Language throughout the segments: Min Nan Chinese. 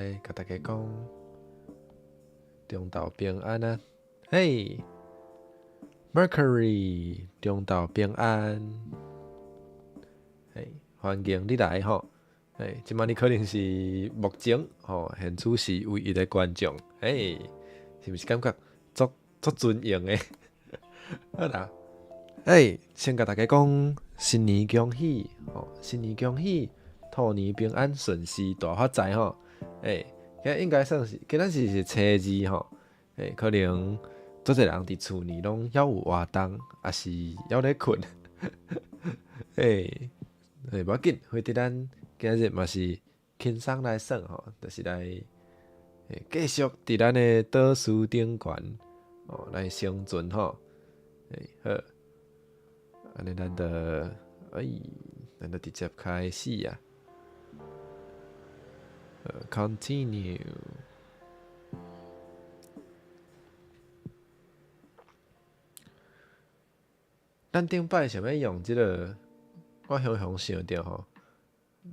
共大家講，中晝平安啊！嘿，Mercury，中晝平安。嘿，歡迎你來吼！嘿，這擺你可能是目前吼，現此時唯一的觀眾。嘿，是毋是感覺足足尊榮的？好啦，嘿，先共大家講新年恭喜吼，新年恭喜，兔年平安順遂大發財吼！欸，今應該算是今仔日是初二吼，欸，可能足濟人佇厝裡攏猶有活動，抑是猶咧睏。欸，欸，無要緊，反正咱今日嘛是輕鬆來耍吼，就是來繼續佇咱的島嶼頂懸哦來生存吼。欸，好，按呢咱就，哎，咱就直接開始啊。Continue。咱頂擺想欲用這个，我雄雄想著吼，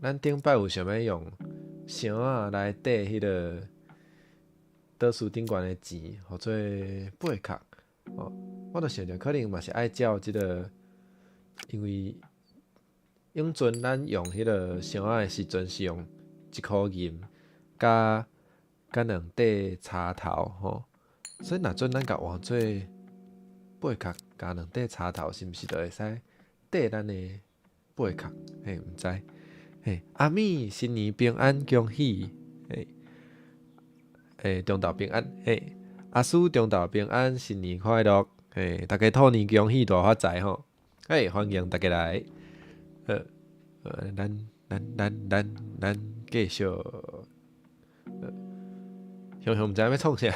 咱頂擺有想欲用箱仔來綴彼个島嶼頂懸的錢，予做貝殼。哦，我就想著可能嘛是愛照這个，因為永陣咱用彼个箱仔的時陣是用一箍銀，佮佮兩塊柴頭吼，所以若準咱共換做貝殼共兩塊柴頭，是毋是就會使綴咱的貝殼？嘿，毋知。嘿，阿咪新年平安，恭喜！嘿，欸，中晝平安！嘿，阿叔中晝平安，新年快樂！嘿，大家兔年恭喜大發財吼！嘿，歡迎大家來。好，咱。咱咱咱咱繼續，雄雄毋知欲創啥，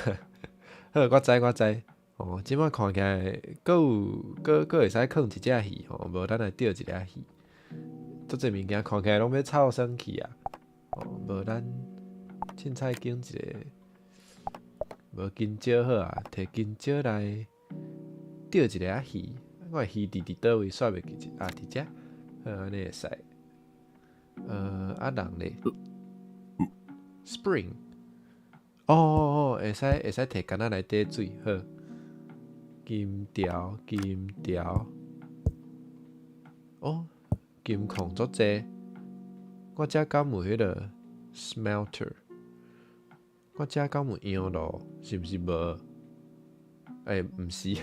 好，我知我知，哦，這擺看起來，閣有閣閣會使囥一隻魚吼，無咱來釣一隻魚，足濟物件看起來攏欲臭酸去啊，哦，無咱凊彩揀一个，無金蕉好啊，摕金蕉來釣一个魚，我的魚佇佇佗位煞袂記啊，佇遮，好，按呢會使。啊人咧，Spring，哦哦哦，會使會使摕矸仔來綴水，好。金條金條，哦，金礦足濟，我遮敢有彼个 smelter？我遮敢有羊爐？是毋是無？欸，毋是，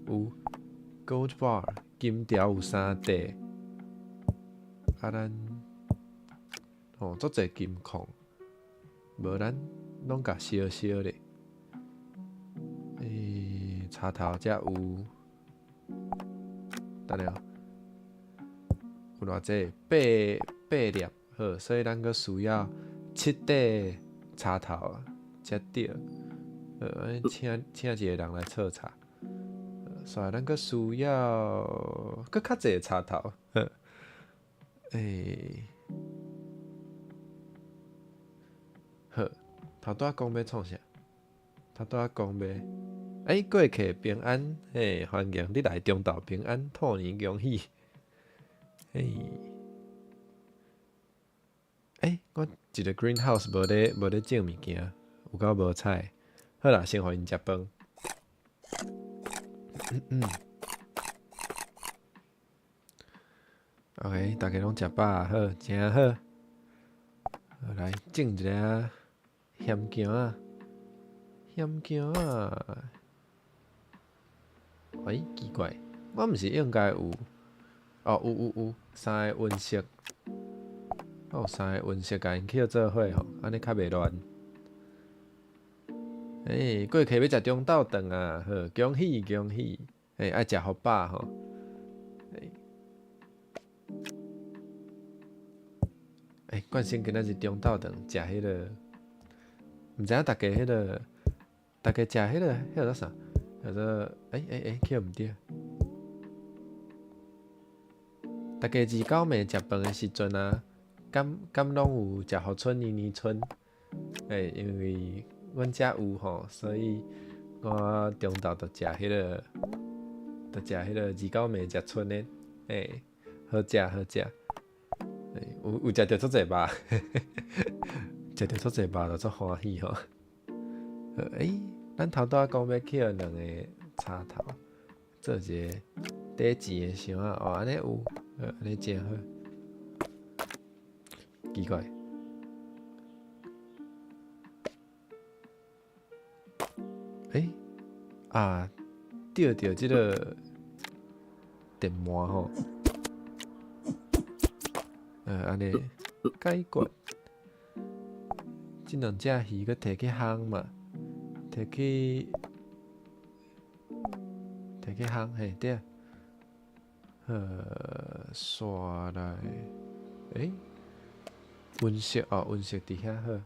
有 gold bar，金條有三塊。啊，咱吼足濟金礦，無咱攏共燒燒咧。欸，柴頭遮有，等下，有偌濟？八八粒，好，所以咱閣需要七塊柴頭才對。好，請請一个人來採柴。所以咱閣需要閣較濟柴頭。好，欸，好，頭拄仔講欲創啥？頭拄仔講欲，欸，過客平安，嘿，歡迎你來中晝平安，兔年恭喜。嘿，欸，我一个 greenhouse 無咧無咧種物件，有夠無彩。好啦，先予𪜶食飯。嗯嗯。OK，大家攏食飽，好，誠好。來種一个鹹薑仔，鹹薑仔。欸，奇怪，我毋是應該有？哦，有有有，三个溫室。我有三个溫室，共𪜶捡做伙吼，按呢較袂亂。欸，過客欲食中晝頓啊！好，恭喜恭喜！欸，愛食予飽吼。欸，慣性今仔日中晝頓食彼个，毋知影逐家彼个，逐家食彼个，彼个叫啥？叫做欸欸欸，捡毋著。逐家二九暝食飯的時陣啊，敢敢攏有食予春年年春？欸，因為阮遮有吼，所以我中晝就食彼个，就食彼个二九暝食賰的，欸，好食好食。欸，有有食著足濟肉，食著足濟肉就足歡喜吼。欸，咱頭拄仔講欲捡兩個插頭，做一個底錢的箱仔，哦，按呢有，按呢誠好。奇怪。欸，啊，釣著這个電鰻吼，按呢解決。這兩隻魚閣提去烘嘛，提去烘，嘿對。煞來，欸，溫色哦，溫色佇遐好。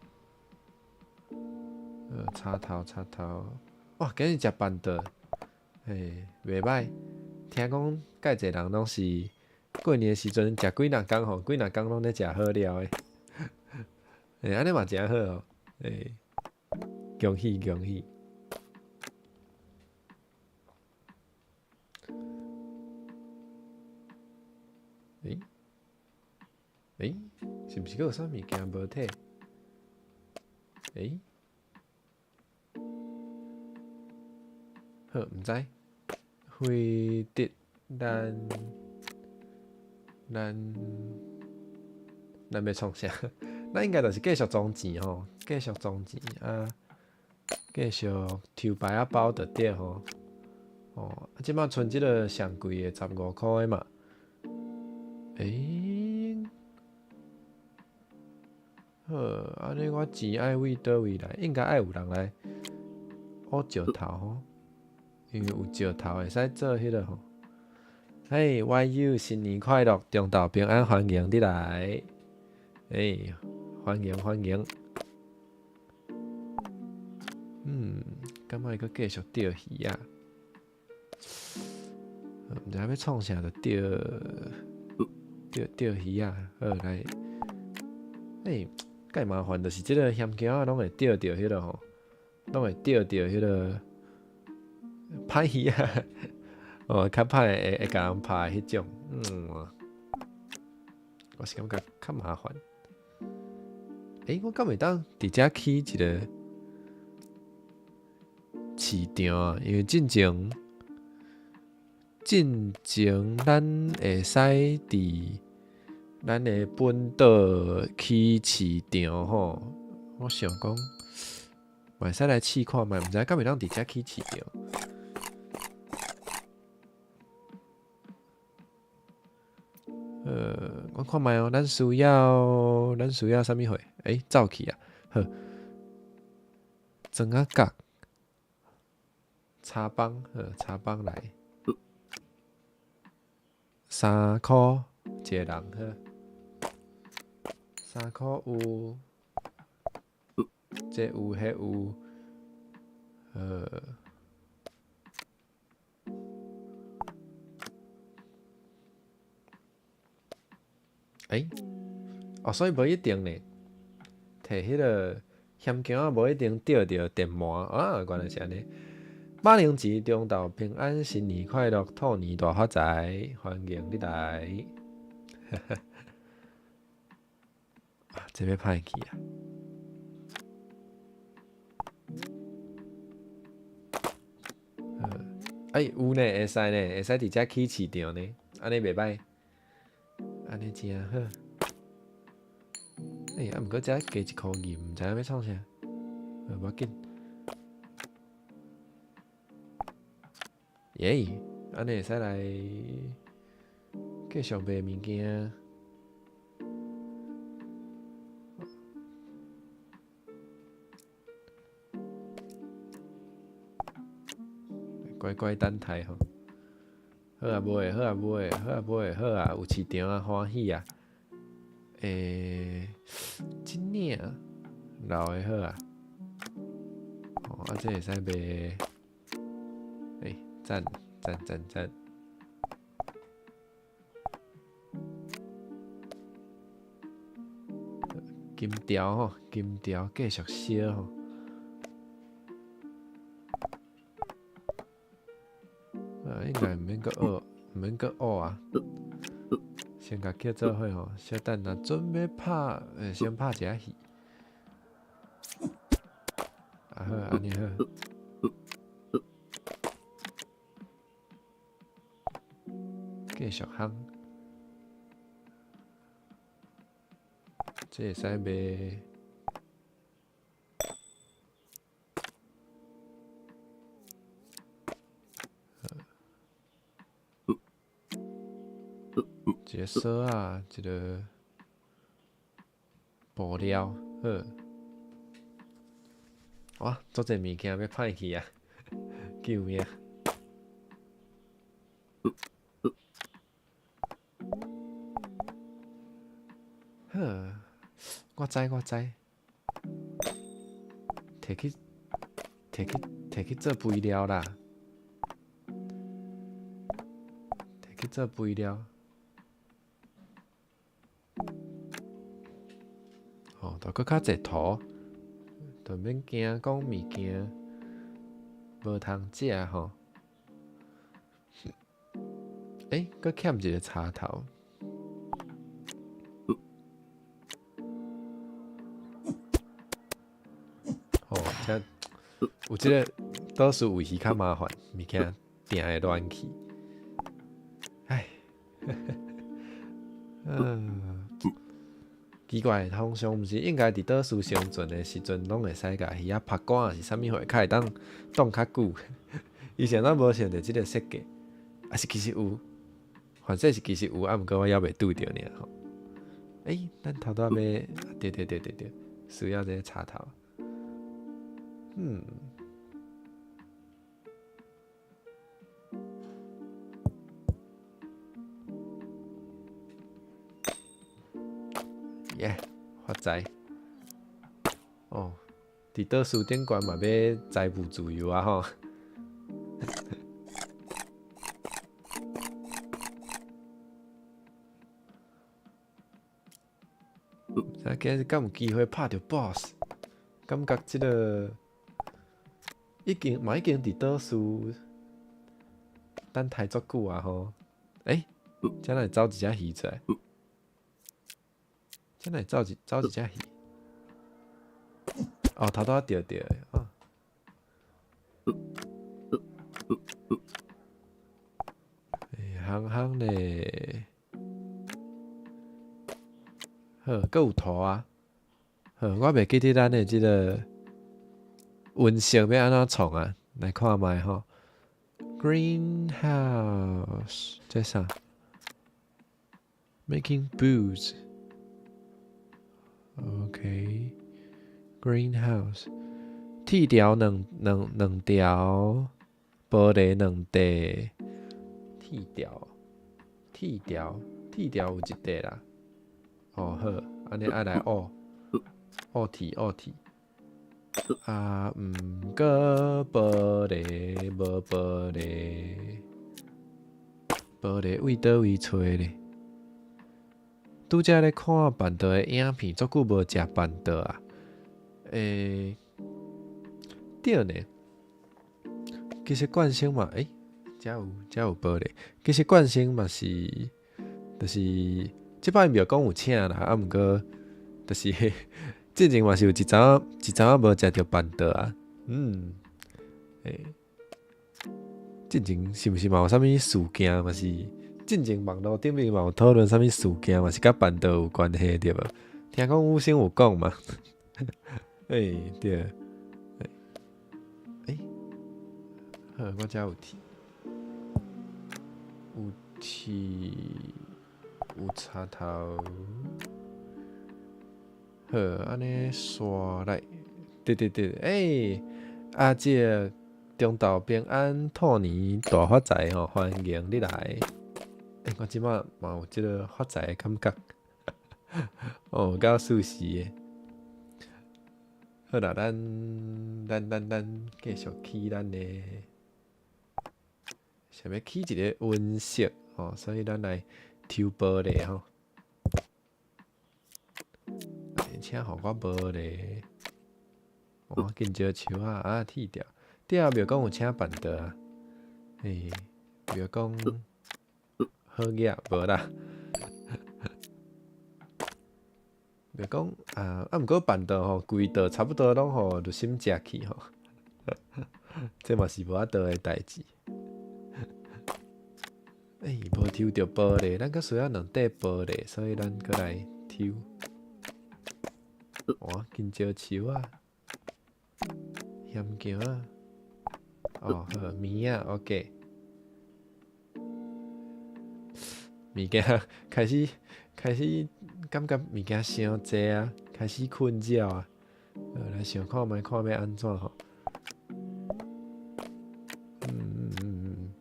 插頭插頭，哇，今日食辦桌，嘿，袂䆀。聽講蓋濟人攏是過年的時陣食幾若工吼，幾若工攏咧食好料的。欸，按呢嘛誠好哦，欸，恭喜恭喜！欸？欸？是毋是閣有啥物件無提？欸？好，毋知。惠得咱欲創啥？咱應該就是繼續裝錢吼，繼續裝錢啊，繼續抽牌仔包就對吼。哦，啊，這擺賰這个上貴的15箍的嘛。欸？好，按呢我錢愛為佗位來？應該愛有人來挖石頭吼，因為有石頭會使做彼个吼。嘿，YU 新年快樂，中晝平安，歡迎你來。欸，歡迎歡迎。嗯，敢愛閣繼續釣魚啊？毋知欲創啥就釣釣釣魚啊！好來，欸，蓋麻煩就是這个險橋仔攏會釣著彼个吼，攏會釣著彼个歹魚仔，哦，較歹會共人拍的彼種，嗯，我是感覺較麻煩。欸，我敢會當佇遮起一个市場啊？因為進前咱會使佇咱的本島起市場吼。我想講，嘛會使來試看覓，毋知敢會當佇遮起市場。我看覓哦，咱需要啥物貨？欸，走去啊！好，庄仔角，茶枋，好，茶枋來，3箍一个人，好，3箍有，這有，彼有，欸，哦，所以無一定呢，提彼个險橋仔無一定釣著電鰻啊，原來是按呢。馬鈴薯中晝平安，新年快樂，兔年大發財，歡迎你來。啊，這欲歹去啊！欸，有呢，會使呢，會使佇遮起市場呢，按呢袂䆀。按呢誠好。欸，啊，毋過遮加1箍銀，毋知影欲創啥。無要緊。耶，按呢會使來繼續賣物件。乖乖等待吼。好啊，買，好啊，買，好啊，買，好啊，有市場啊，歡喜啊。欸，這領老的好啊。哦，啊，這會使賣。欸，讚讚讚讚。金條吼，金條繼續燒吼。啊，應該毋免閣學，毋免閣學啊。先共叫做伙吼，小等下準備拍，先拍一下魚。按呢好。繼續烘，這會使賣。一個索仔，一個布料，好。哇，足濟物件欲歹去啊！救命！好，我知我知，提去提去提去做肥料啦，提去做肥料。哦，著閣較濟土，著免驚講物件無通食吼。欸，閣欠一個插頭。哦，這有這個倒數位是較麻煩，物件定會亂去。唉，嗯，奇怪，通常毋是應該佇倒數生存的時陣，攏會使共魚仔拍乾，還是啥物貨，較會當擋較久。以前咱無想著這個設計，抑是其實有，反正是其實有，啊，毋過我猶未拄著爾吼。欸，咱頭拄仔欲，對對對對對，需要這個插頭。嗯。耶，發財！哦，佇倒數頂懸嘛欲財務自由啊吼！毋知今日敢有機會拍著 boss？感覺這個已經嘛已經佇倒數等待足久啊吼！欸，這哪會走一隻魚出來？這哪會走一隻魚？哦，頭拄仔著著的哦。欸，烘烘咧，好，閣有圖啊！好，我袂記得咱的這個溫室欲按怎創啊？來看覓吼。Greenhouse 這啥？Making boots。OK。Greenhouse。鐵條兩條，玻璃兩塊。鐵條，鐵條，鐵條有一塊啦。哦好，按呢愛來挖，挖鐵挖鐵。啊，毋過玻璃無玻璃，玻璃為佗位揣咧？拄才咧看辦桌的影片，足久無食辦桌啊。欸，對呢。其實慣性嘛，欸，遮有遮有玻璃。其實慣性嘛是，就是這擺廟講有請啦，啊，毋過就是之前嘛是有一陣一陣仔無食著辦桌啊。嗯，欸，進前是毋是嘛有啥物事件嘛是？進前網路頂面嘛有討論啥物事件嘛是佮辦桌有關係對無？聽講武生有講嘛？欸，對，欸，好，我遮有鐵，有鐵，有插頭。好，按呢刷來，對對對，欸，阿姐，中晝平安，兔年大發財吼，歡迎你來。欸，我這擺嘛有這個發財的感覺，哦，夠舒適的。好啦，咱繼續起咱的，想欲起一个溫室吼，所以咱來抽玻璃吼。請予我玻璃，哦，緊招樹仔啊，鐵條，對啊，廟講有請辦桌啊，欸，廟講好額無啦。廟講啊，啊，毋過辦桌吼，規桌差不多攏予律心食去吼。這嘛是無法度的代誌。欸，無抽著玻璃，咱閣需要兩塊玻璃，所以咱閣來抽。哇，金蕉樹啊，險鏡啊，哦好，物仔，OK。物件開始開始感覺物件傷濟啊，開始困擾啊。來想看覓，看欲按怎吼。嗯嗯嗯嗯。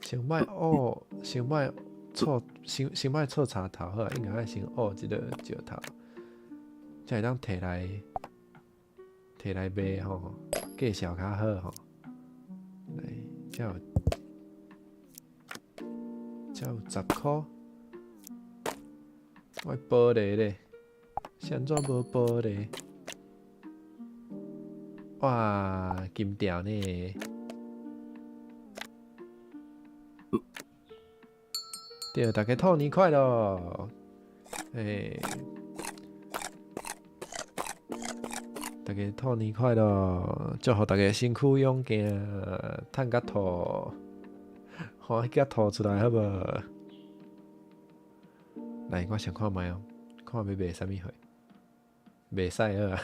先莫挖，先莫錯，先先莫錯柴頭好啊，應該愛先挖這個石頭，才會當提來提來賣吼，價數較好吼。來，這有這有10箍。我玻璃咧，是按怎無玻璃？哇，金條呢？對，大家兔年快樂！欸，大家兔年快樂，祝福大家身軀勇健，趁甲吐，歡喜甲吐出來好無？來，我先看覓哦，看欲賣啥物貨，袂使好啊。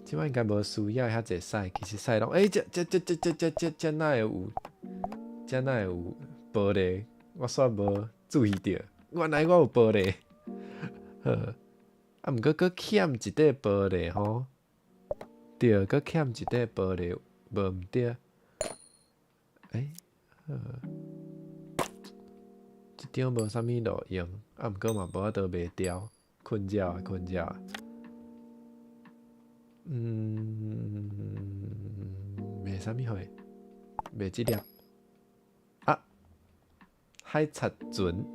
這擺應該無需要遐濟屎，其實屎攏，欸，這這這這這這這這哪會有？這哪會有玻璃？我煞無注意著，原來我有玻璃。好，啊，毋過閣欠一塊玻璃吼，對，閣欠一塊玻璃，無毋對。欸，好。這張無啥物路用，啊，毋過嘛無法度賣掉，困擾啊，困擾啊。嗯，賣啥物貨？賣這粒。啊，海賊船，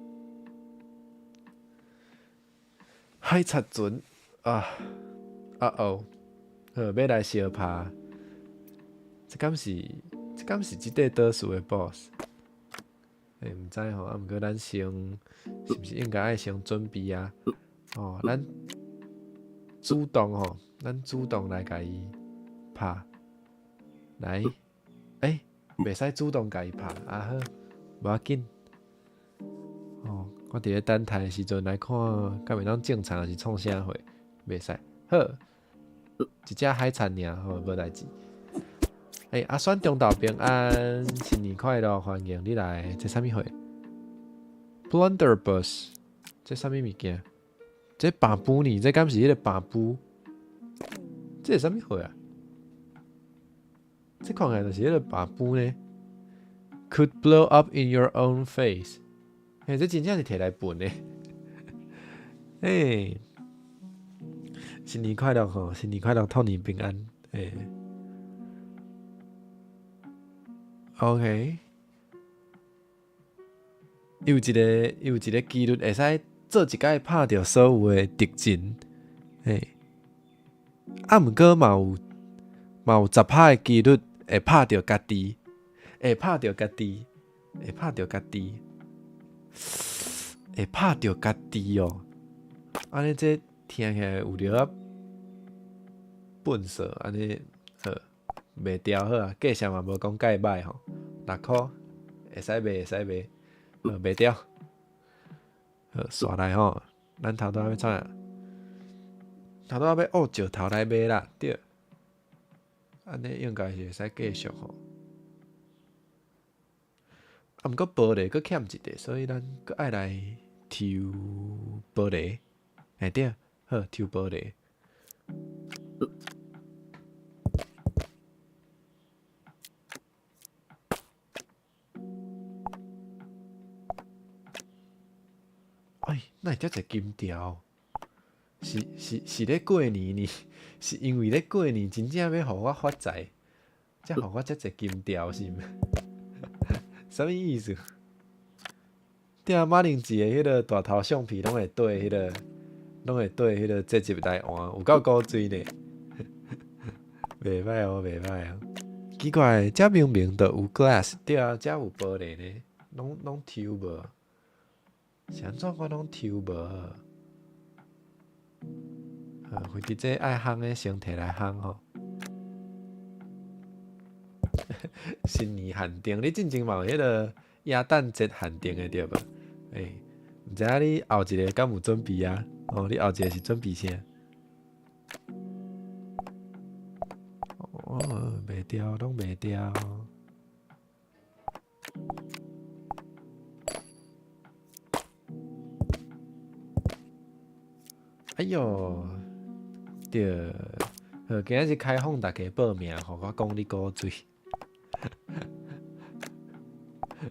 海賊船啊，啊哦，好，欲來相拍。這敢是，這敢是這塊島嶼的 boss？欸，毋知吼，啊，毋過咱先，是毋是應該愛先準備啊？哦，咱主動吼，咱主動來共伊拍。來，欸，袂使主動共伊拍，啊好，無要緊。哦，我佇咧等待的時陣來看，敢會當正常，抑是創啥貨？袂使。好，一隻海賊爾，好，無代誌。欸，阿選中晝平安，新年快樂，歡迎你來。這啥物貨？Blunderbuss，這啥物物件？這把布呢？這敢是彼個把布？這是啥物貨啊？這看起來就是彼個把布呢。Could blow up in your own face。欸，這真正是提來笨的。欸，新年快樂吼！新年快樂，兔年平安。欸。OK，伊有一個，伊有一個機率會使做一擺拍著所有的敵人，嘿。啊，毋過嘛有嘛有10趴的機率會拍著家己，會拍著家己，會拍著家己，會拍著家己哦。按呢這聽起來有著仔笨拙，按呢好。賣掉好啊，價錢嘛無講蓋歹吼，6箍會使賣會使賣，好賣掉。好，煞來吼，咱頭拄仔欲創啥？頭拄仔欲挖石頭來賣啦，對。按呢應該是會使繼續吼。啊，毋過玻璃閣欠一個，所以咱閣愛來抽玻璃，嘿對，好抽玻璃。哎，哪會遮濟金條？是是是咧過年呢？是因為咧過年真正欲予我發財，才予我遮濟金條是毋？啥物意思？對啊，馬鈴薯的彼個大頭相片攏會綴彼個，攏會綴彼個節日來換，有夠古錐呢。袂歹哦，袂歹哦。奇怪，遮明明就有 glass，對啊，遮有玻璃呢，攏攏抽無？是按怎我攏抽無？好，費這愛烘的先提來烘吼。新年限定，你進前嘛有彼个耶誕節限定的對無？欸，毋知影你後一个敢有準備啊？哦，你後一个是準備啥？哦，袂掉，攏袂掉。哎喲，對，好，今仔日開放大家報名，予我講你古錐。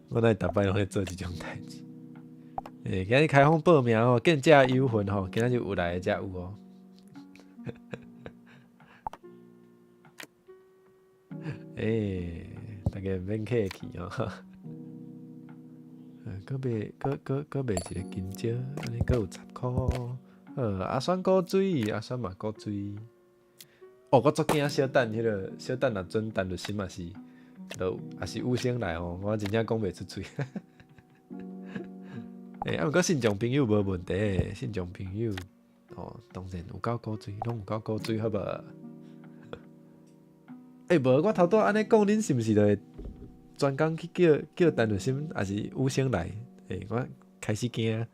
我哪會逐擺攏咧做這種代誌？欸，今日開放報名吼，見者有份吼，今仔日有來的才有哦。欸，大家毋免客氣哦。閣賣，閣閣閣賣一個金蕉，按呢閣有10箍。好，阿選古錐，阿選嘛古錐。哦，我足驚小等彼个，小等若準陳律師嘛是，都也是有生來吼，我真正講袂出喙。欸，啊，毋過信眾朋友無問題，信眾朋友哦，當然有夠古錐，攏有夠古錐，好無？欸，無，我頭拄按呢講，恁是毋是就會專工去叫叫陳律師，抑是有生來？欸，我開始驚。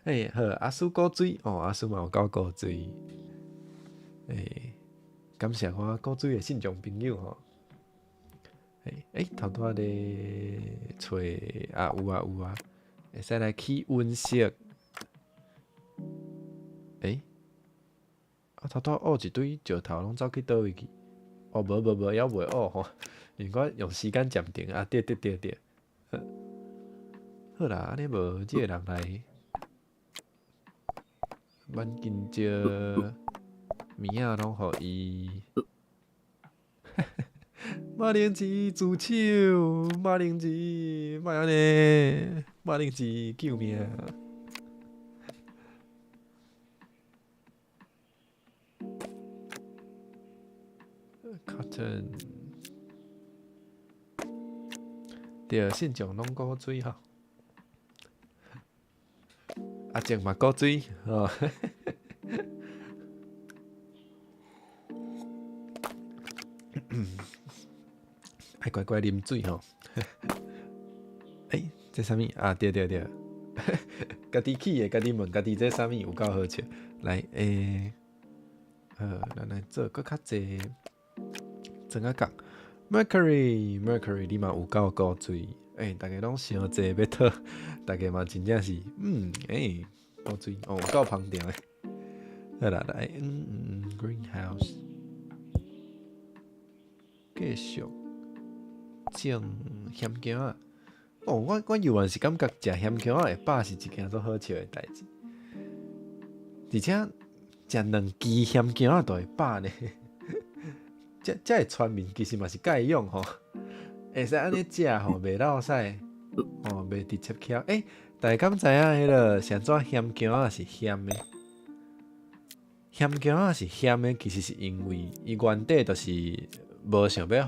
欸，好，阿叔古錐，哦，阿叔嘛有夠古錐。欸，感謝我古錐的信眾朋友吼。欸欸，頭拄仔咧揣啊，有啊有啊，會使來起溫室。欸，啊頭拄仔挖一堆石頭，攏走去佗位去？哦，無無無，猶未挖吼，因為我用時間暫停啊，對對對對。好，好啦，按呢無這个人來，挽金蕉物仔攏予伊。馬鈴薯自首，馬鈴薯莫按呢，馬鈴薯救命！Cotton，對，信眾攏古錐吼，阿靜嘛古錐吼。愛乖乖啉水吼。欸，這啥物啊？對對對，家己起的，家己問家己這啥物有夠好笑。來，欸，好，咱來做閣較濟裝仔角。Mercury，Mercury，你嘛有夠古錐。欸，逐家攏傷濟欲討，逐家嘛真正是，欸，古錐哦，有夠芳長的。好啦，來，Greenhouse，繼續種薟薑仔。哦，我猶原是感覺食薟薑仔會飽是一件足好笑的代誌，而且食兩支薟薑仔就會飽呢。這這个村民其實嘛是蓋用吼，會使按呢食吼，袂落屎，哦，袂直接翘。欸，大家敢知影彼个是按怎薟薑仔是鹹的？薟薑仔是鹹的，其實是因為伊原底就是無想欲予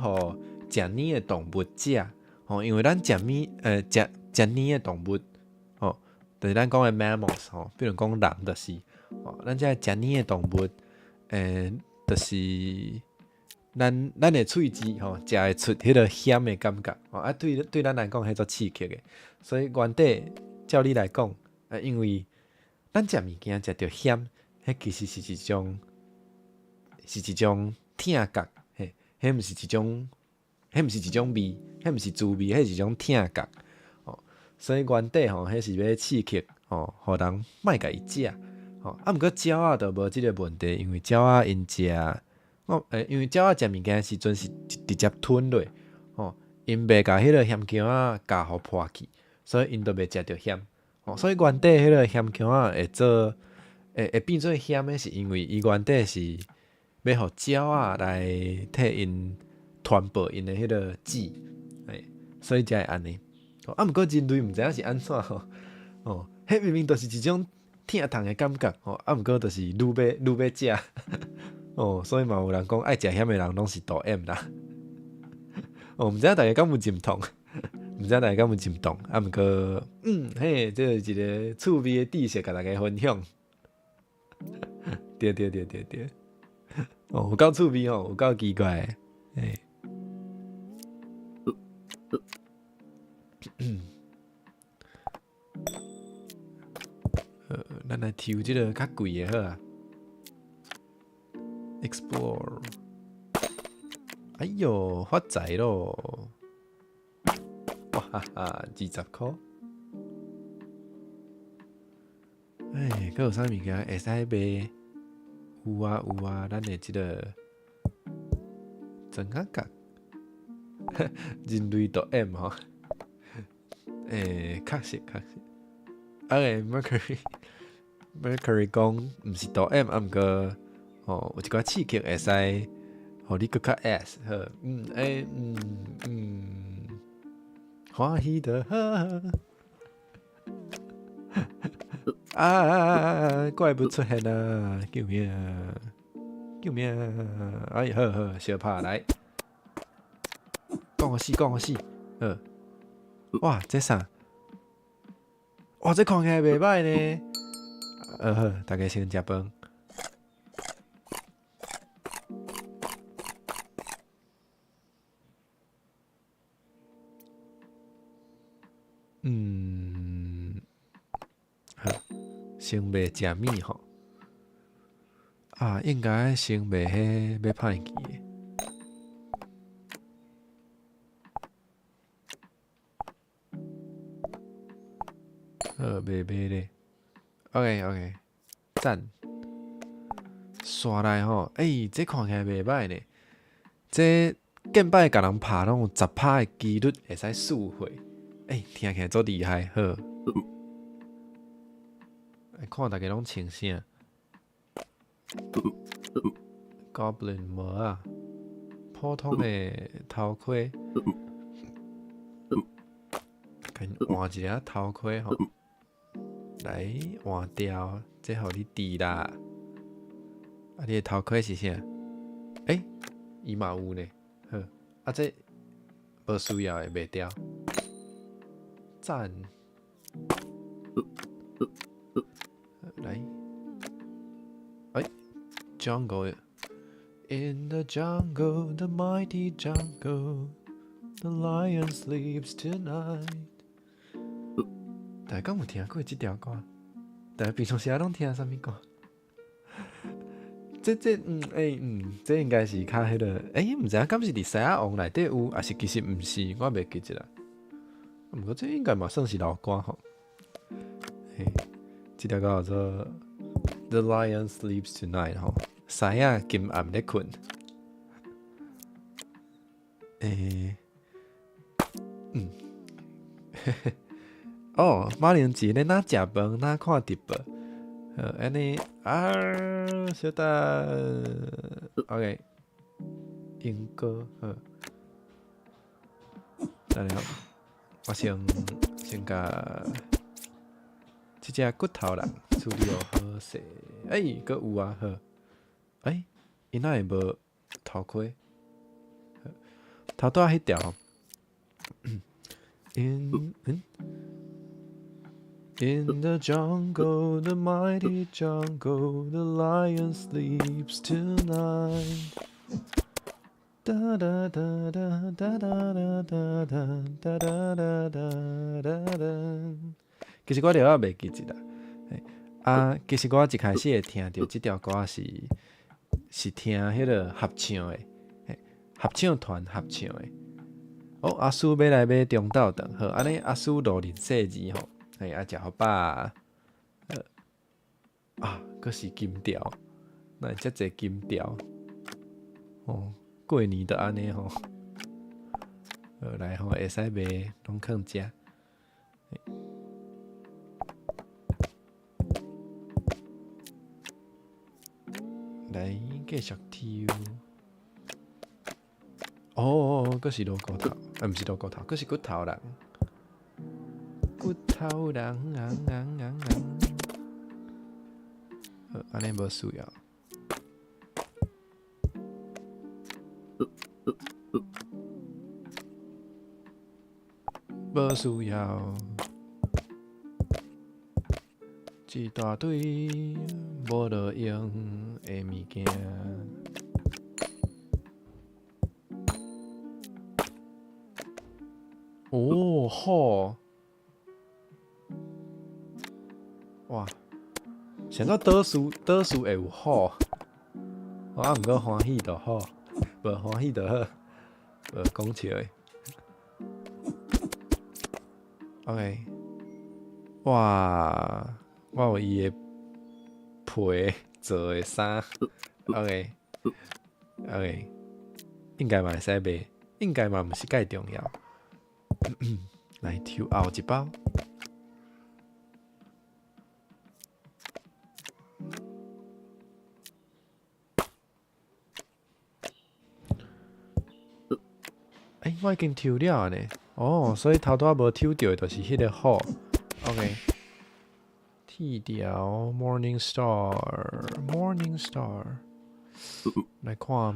食膩的動物食，吼，因為咱食物，食食膩的動物，吼，就是咱講的 mammals 吼，比如講人就是，吼，咱這食膩的動物，就是。咱的喙舌吼，食會出彼个鹹的感覺吼，啊對對咱來講，彼足刺激的。所以原底照理來講，啊因為咱食物件食著鹹，彼其實是一種疼覺，嘿，彼毋是一種味，彼毋是滋味，彼是一種疼覺。吼，所以原底吼，彼是欲刺激吼，予人莫共伊食。吼，啊毋過鳥仔就無這个問題，因為鳥仔𪜶食。我欸，因為鳥仔食物件的時陣是直接吞落，吼，𪜶袂共彼个薟薑仔咬予破去，所以𪜶就袂食著鹹。吼，所以原底彼个薟薑仔會做，會變做鹹的，是因為伊原底是欲予鳥仔來替𪜶傳播𪜶的彼个籽，欸，所以才會按呢。啊，毋過人類毋知影是按怎吼，哦，彼明明就是一種疼痛的感覺，吼，啊，毋過就是愈欲愈欲食。哦，所以嘛有人講愛食鹹的人攏是大 M 啦。哦，毋知影大家敢有認同？毋知影大家敢有認同？啊，毋過，嘿，這是一个趣味的知識，共大家分享。對對對對對，哦，有夠趣味吼，有夠奇怪的，欸。咱來抽這个較貴的好啊。Explore，哎喲，發財咯！哇哈哈，20箍。哎，閣有啥物件會使賣？有啊有啊，咱的這个庄仔角，人類圖 M 吼。欸，確實確實。啊個 Mercury，Mercury 講毋是圖 M，啊毋過吼有一寡刺激會使，予你閣較 S 好，嗯，欸，嗯嗯，歡喜的好。啊！怪物出現啊！救命！救命！哎，好好，相拍來，講予死，講予死，好。哇，這啥？哇，這看起來袂䆀呢。好，大家先食飯。嗯，好，先袂食物吼。啊，應該先賣彼欲歹去的。好，袂賣咧。OK OK，讚。煞來吼，欸，這看起來袂䆀呢。這見擺共人拍攏有10%的機率會使輸血。欸，聽起來足厲害，好。來看逐家攏穿啥？Goblin 帽仔，普通的頭盔，共換一下頭盔吼，來換掉，這予你治啦。啊，你的頭盔是啥？欸，伊嘛有呢，好，啊這無需要的賣掉。讚。來，欸，Jungle。In the jungle, the mighty jungle, the lion sleeps tonight。大家敢有聽過這條歌？大家平常時攏聽啥物歌？這這嗯欸嗯，這應該是較彼个欸，毋知影敢是佇獅仔王內底有，抑是其實毋是，我袂記得啦。毋過這應該嘛算是老歌吼。嘿，這條歌叫做《The Lion Sleeps Tonight》吼，獅仔今暗咧睏。欸，嗯，哦，馬鈴薯咧哪食飯哪看直播，好，按呢啊，小等，OK，英哥，好，等下，我先先共這隻骨頭人處理好勢，欸，閣有啊，好，欸，伊哪會無頭盔？頭拄仔彼條，In In the jungle, the mighty jungle, the lion sleeps tonight. 哒哒哒哒哒哒哒哒哒哒哒哒哒哒。其實我著猶袂記得啦。啊，其實我一開始會聽著這條歌是是聽彼个合唱的，合唱團合唱的。哦，阿叔欲來買中晝頓，好，按呢阿叔路認細字吼，嘿，啊，食予飽。啊，閣是金條，哪會遮濟金條？哦，過年就按呢吼。好來吼，會使賣，攏囥遮。來繼續抽。哦，閣是鑼鼓頭，啊，毋是鑼鼓頭，閣是骨頭人。骨頭人，人人人人。好，按呢無需要。無需要。一大堆無路用的物件。哦，好！哇！想到倒數倒數會有好，我啊毋過歡喜就好，無歡喜就好，無講笑的。OK，哇！我有伊的皮做的衫，OK，OK，應該嘛會使賣，應該嘛毋是蓋重要。來抽後一包。欸，我已經抽了呢。哦，所以頭拄仔無抽著的就是彼个虎。OK。鐵條 Morning Star，Morning Star，來看覓，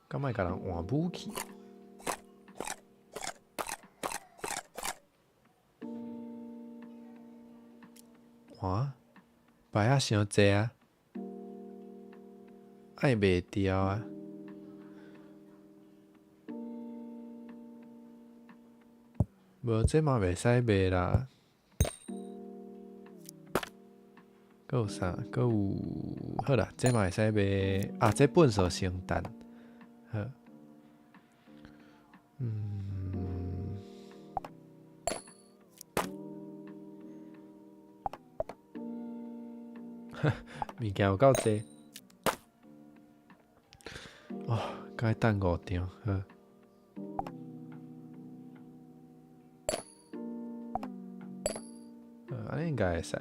敢愛共人換武器？哇，牌仔傷濟啊，愛賣掉啊！無，這嘛袂使賣啦。閣有啥？閣有好啦，這嘛會使賣啊！這糞埽聖誕，好。嗯。物件有夠濟。哦，該等五張，好。按呢應該會使。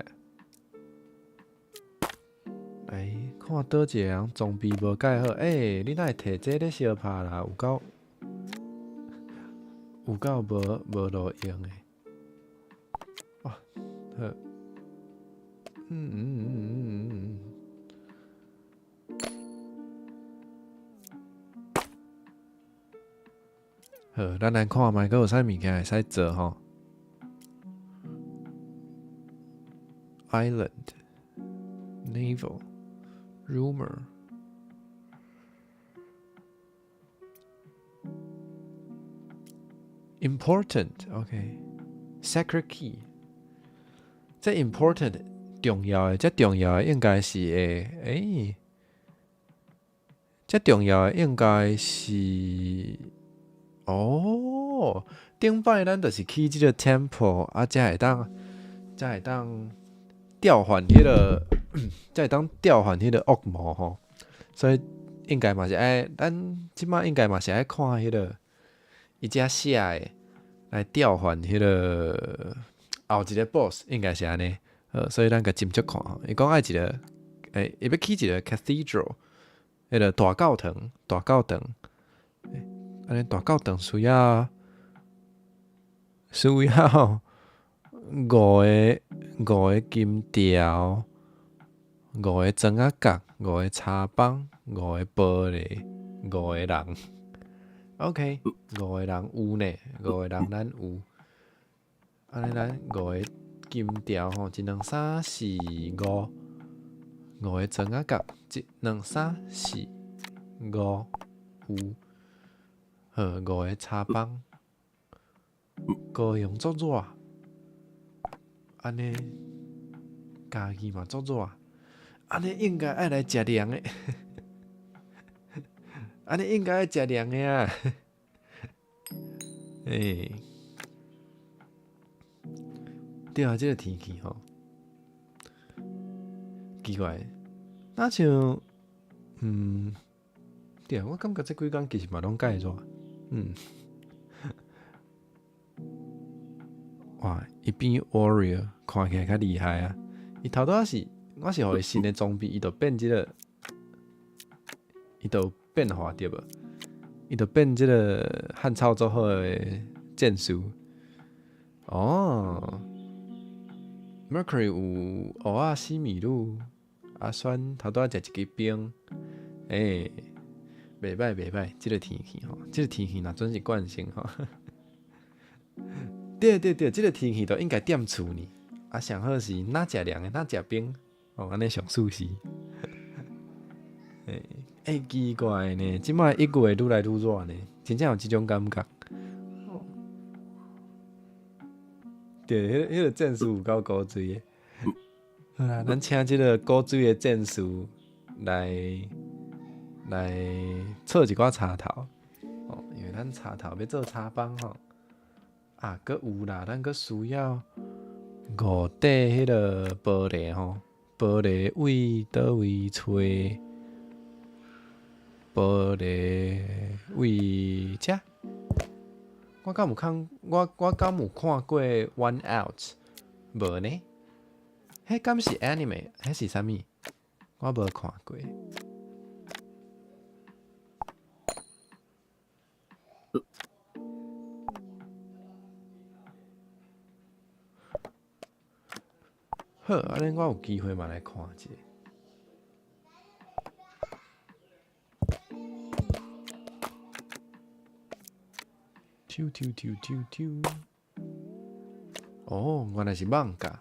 來看佗一个人裝備無蓋好，欸，你哪會提這咧相拍啦？有夠有夠無無路用的。哇，好。嗯嗯嗯嗯嗯嗯。好，咱來看覓閣有啥物件會使做吼。Island, Naval, Rumor, Important, OK, Sacred Key。這 important 重要的，這重要的應該是會，欸，這重要的應該是，哦，頂擺咱就是去這个 temple 啊，才會當，才會當調換彼个，才會當調換彼个惡魔吼，所以應該嘛是愛，咱這擺應該嘛是愛看彼个伊遮寫的來調換彼个後一个 boss，應該是按呢，所以咱共斟酌看吼。伊講愛一个，欸，伊欲起一个 cathedral，彼个大教堂，大教堂，按呢大教堂需要需要五个五个金條，五个磚仔角，五个柴枋，五个玻璃，五个人。OK，五个人有呢，五个人咱有。按呢咱五个金條吼，一兩三四五，五个磚仔角，一兩三四五有。好，五个柴枋，高雄足熱。按呢，家己嘛足熱，按呢應該愛來食涼的，按呢應該愛食涼的啊！欸，對啊，這个天氣吼，奇怪，若像，嗯，對啊，我感覺這幾工其實嘛攏蓋熱，嗯。哇！伊變 warrior 看起來較厲害啊！伊頭拄仔是，我是予伊新的裝備，伊就變這个，伊就變化對無？伊就變這个漢草做好的戰士。哦，Mercury 有芋仔西米露，阿選頭拄仔食一支冰，欸，袂歹袂歹，這个天氣吼，這个天氣若準是慣性吼。對對對，這个天氣就應該踮厝呢。啊，上好是若食涼的，若食冰，哦，按呢上舒適。欸欸，奇怪呢，這擺1月愈來愈熱呢，真正有這種感覺。對，彼個戰士有夠古錐的。好啦，咱請這個古錐的戰士來插一寡插頭，哦，因為咱插頭欲做插枋吼。啊，閣有啦，咱閣需要五塊彼個玻璃吼，玻璃位佗位揣？玻璃位遮？我敢有看，我敢有看過《One Outs》無呢？彼敢是 anime？彼是啥物？我無看過。好，按呢我有機會嘛來看一下。抽抽抽抽抽！哦，原來是艋舺。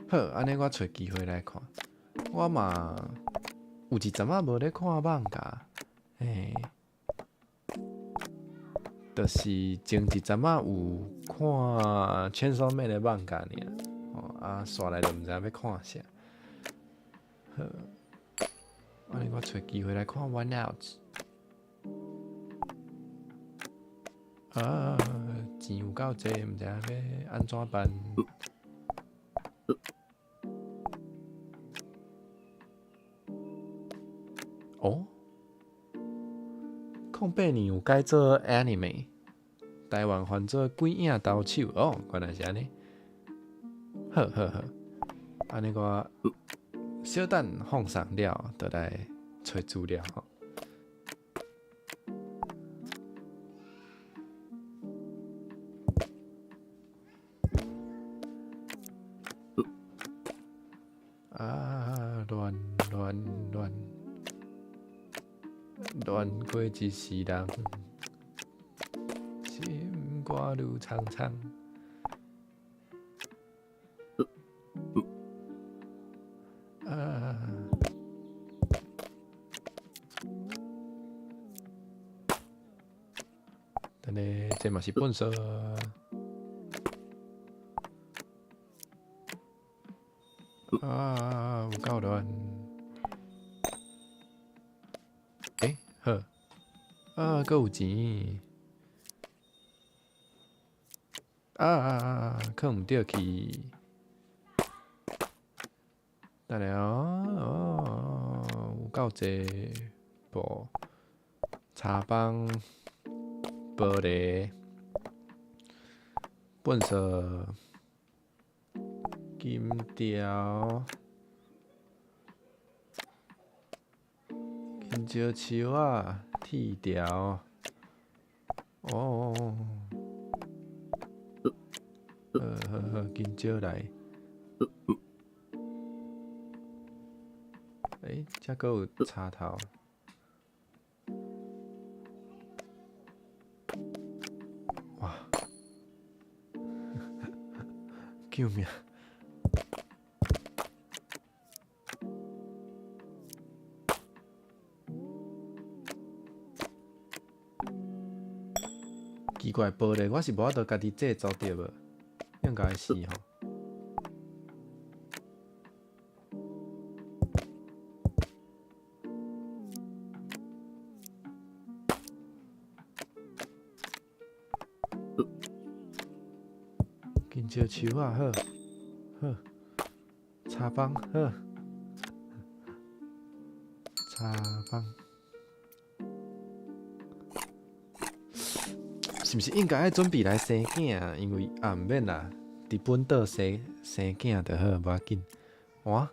好，按呢我揣機會來看。我嘛有一陣仔無咧看艋舺，嘿，就是前一陣仔有看《Chainsaw Man》的艋舺爾。哦，啊，煞來就毋知影欲看啥。好，按呢我揣機會來看《One Outs》。啊，錢有夠濟，毋知影欲按怎辦。哦，08年有改做 anime，台灣翻做《鬼影刀手》哦，原來是按呢。好好好，按呢我小等放送了，就來揣資料吼。啊，亂亂亂，亂過一世人，心肝愈蒼蒼。啊！等下，這嘛是糞埽。啊，有夠亂。欸，好。啊，閣有錢。啊啊啊！囥毋著去。等下哦，哦，有夠濟布、插枋、玻璃、糞埽、金條、金蕉樹仔、鐵條。哦，好好好，金蕉來。欸，這閣有插頭。哇！救命！奇怪，玻璃我是無法度家己製造著無？應該是吼。金蕉樹仔好，好，插枋好，插枋，是毋是應該愛準備來生囝啊？因為啊，毋免啦，佇本島生生囝就好，無要緊。哇，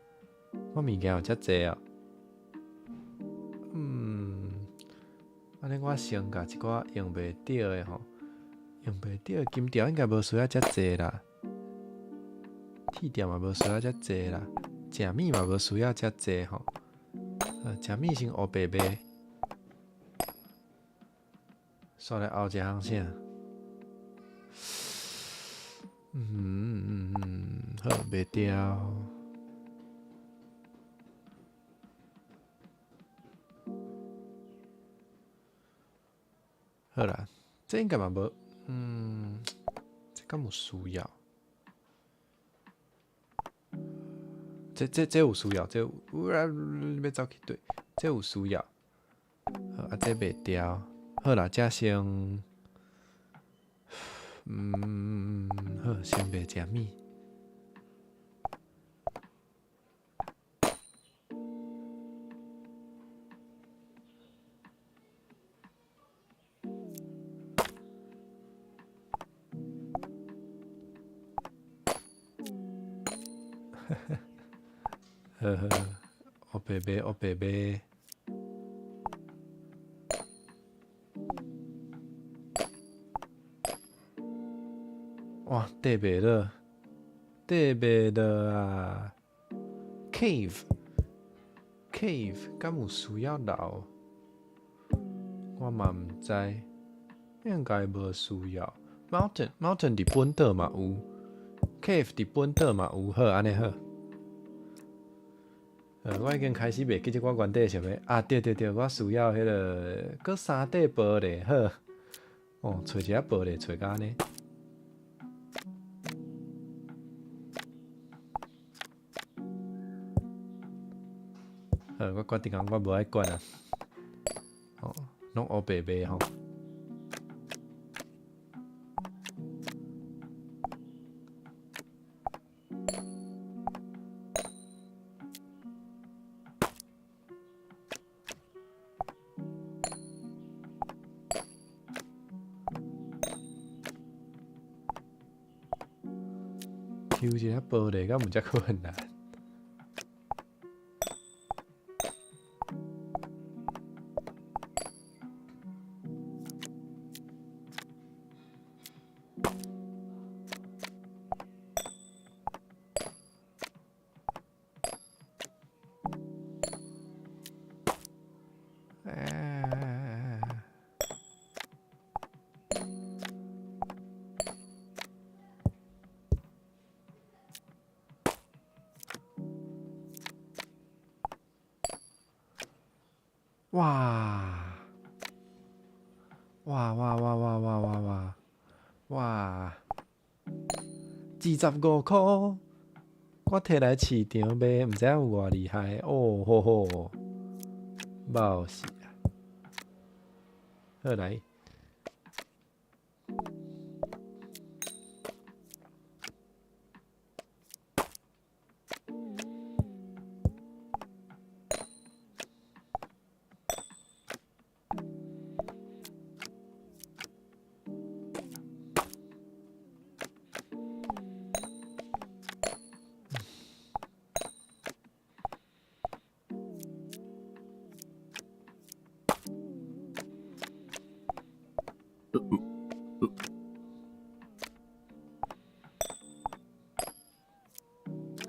我物件有遮濟哦。嗯，按呢我先共一寡用袂著的吼。用袂著金條應該無需要遮濟啦，鐵條嘛無需要遮濟啦，食物嘛無需要遮濟吼。食物先烏白賣，煞來後一項啥？嗯嗯嗯，好，袂掉。好啦，這應該嘛無，這敢有需要？這有需要，這有，欲走去佗，這有需要。好，啊，這袂掉。好啦，這先，好，先袂食物。呵呵，烏白馬，烏白馬。哇，綴袂落，綴袂落啊！Cave，cave，敢有需要留？我嘛毋知，應該無需要。Mountain，mountain 佇本島嘛有，cave 佇本島嘛有，好，按呢好。我已經開始袂記得我原底想欲啊，對對對，我需要彼个閣三塊玻璃，好。哦，揣一下玻璃，揣甲按呢。好，我決定講我無愛管啊。哦，攏烏白馬吼。抽一下玻璃，敢毋遮困難？啊哇！哇哇哇哇哇哇哇！哇！25箍，我提來市場賣，毋知影有偌厲害哦！吼吼，冒死啊！好來。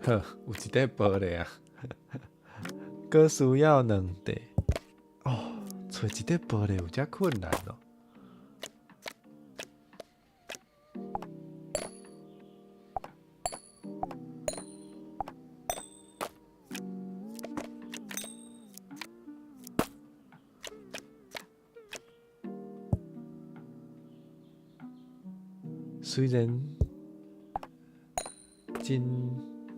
好，有一塊玻璃啊，閣需要兩塊。哦，揣一塊玻璃有遮困難哦。雖然真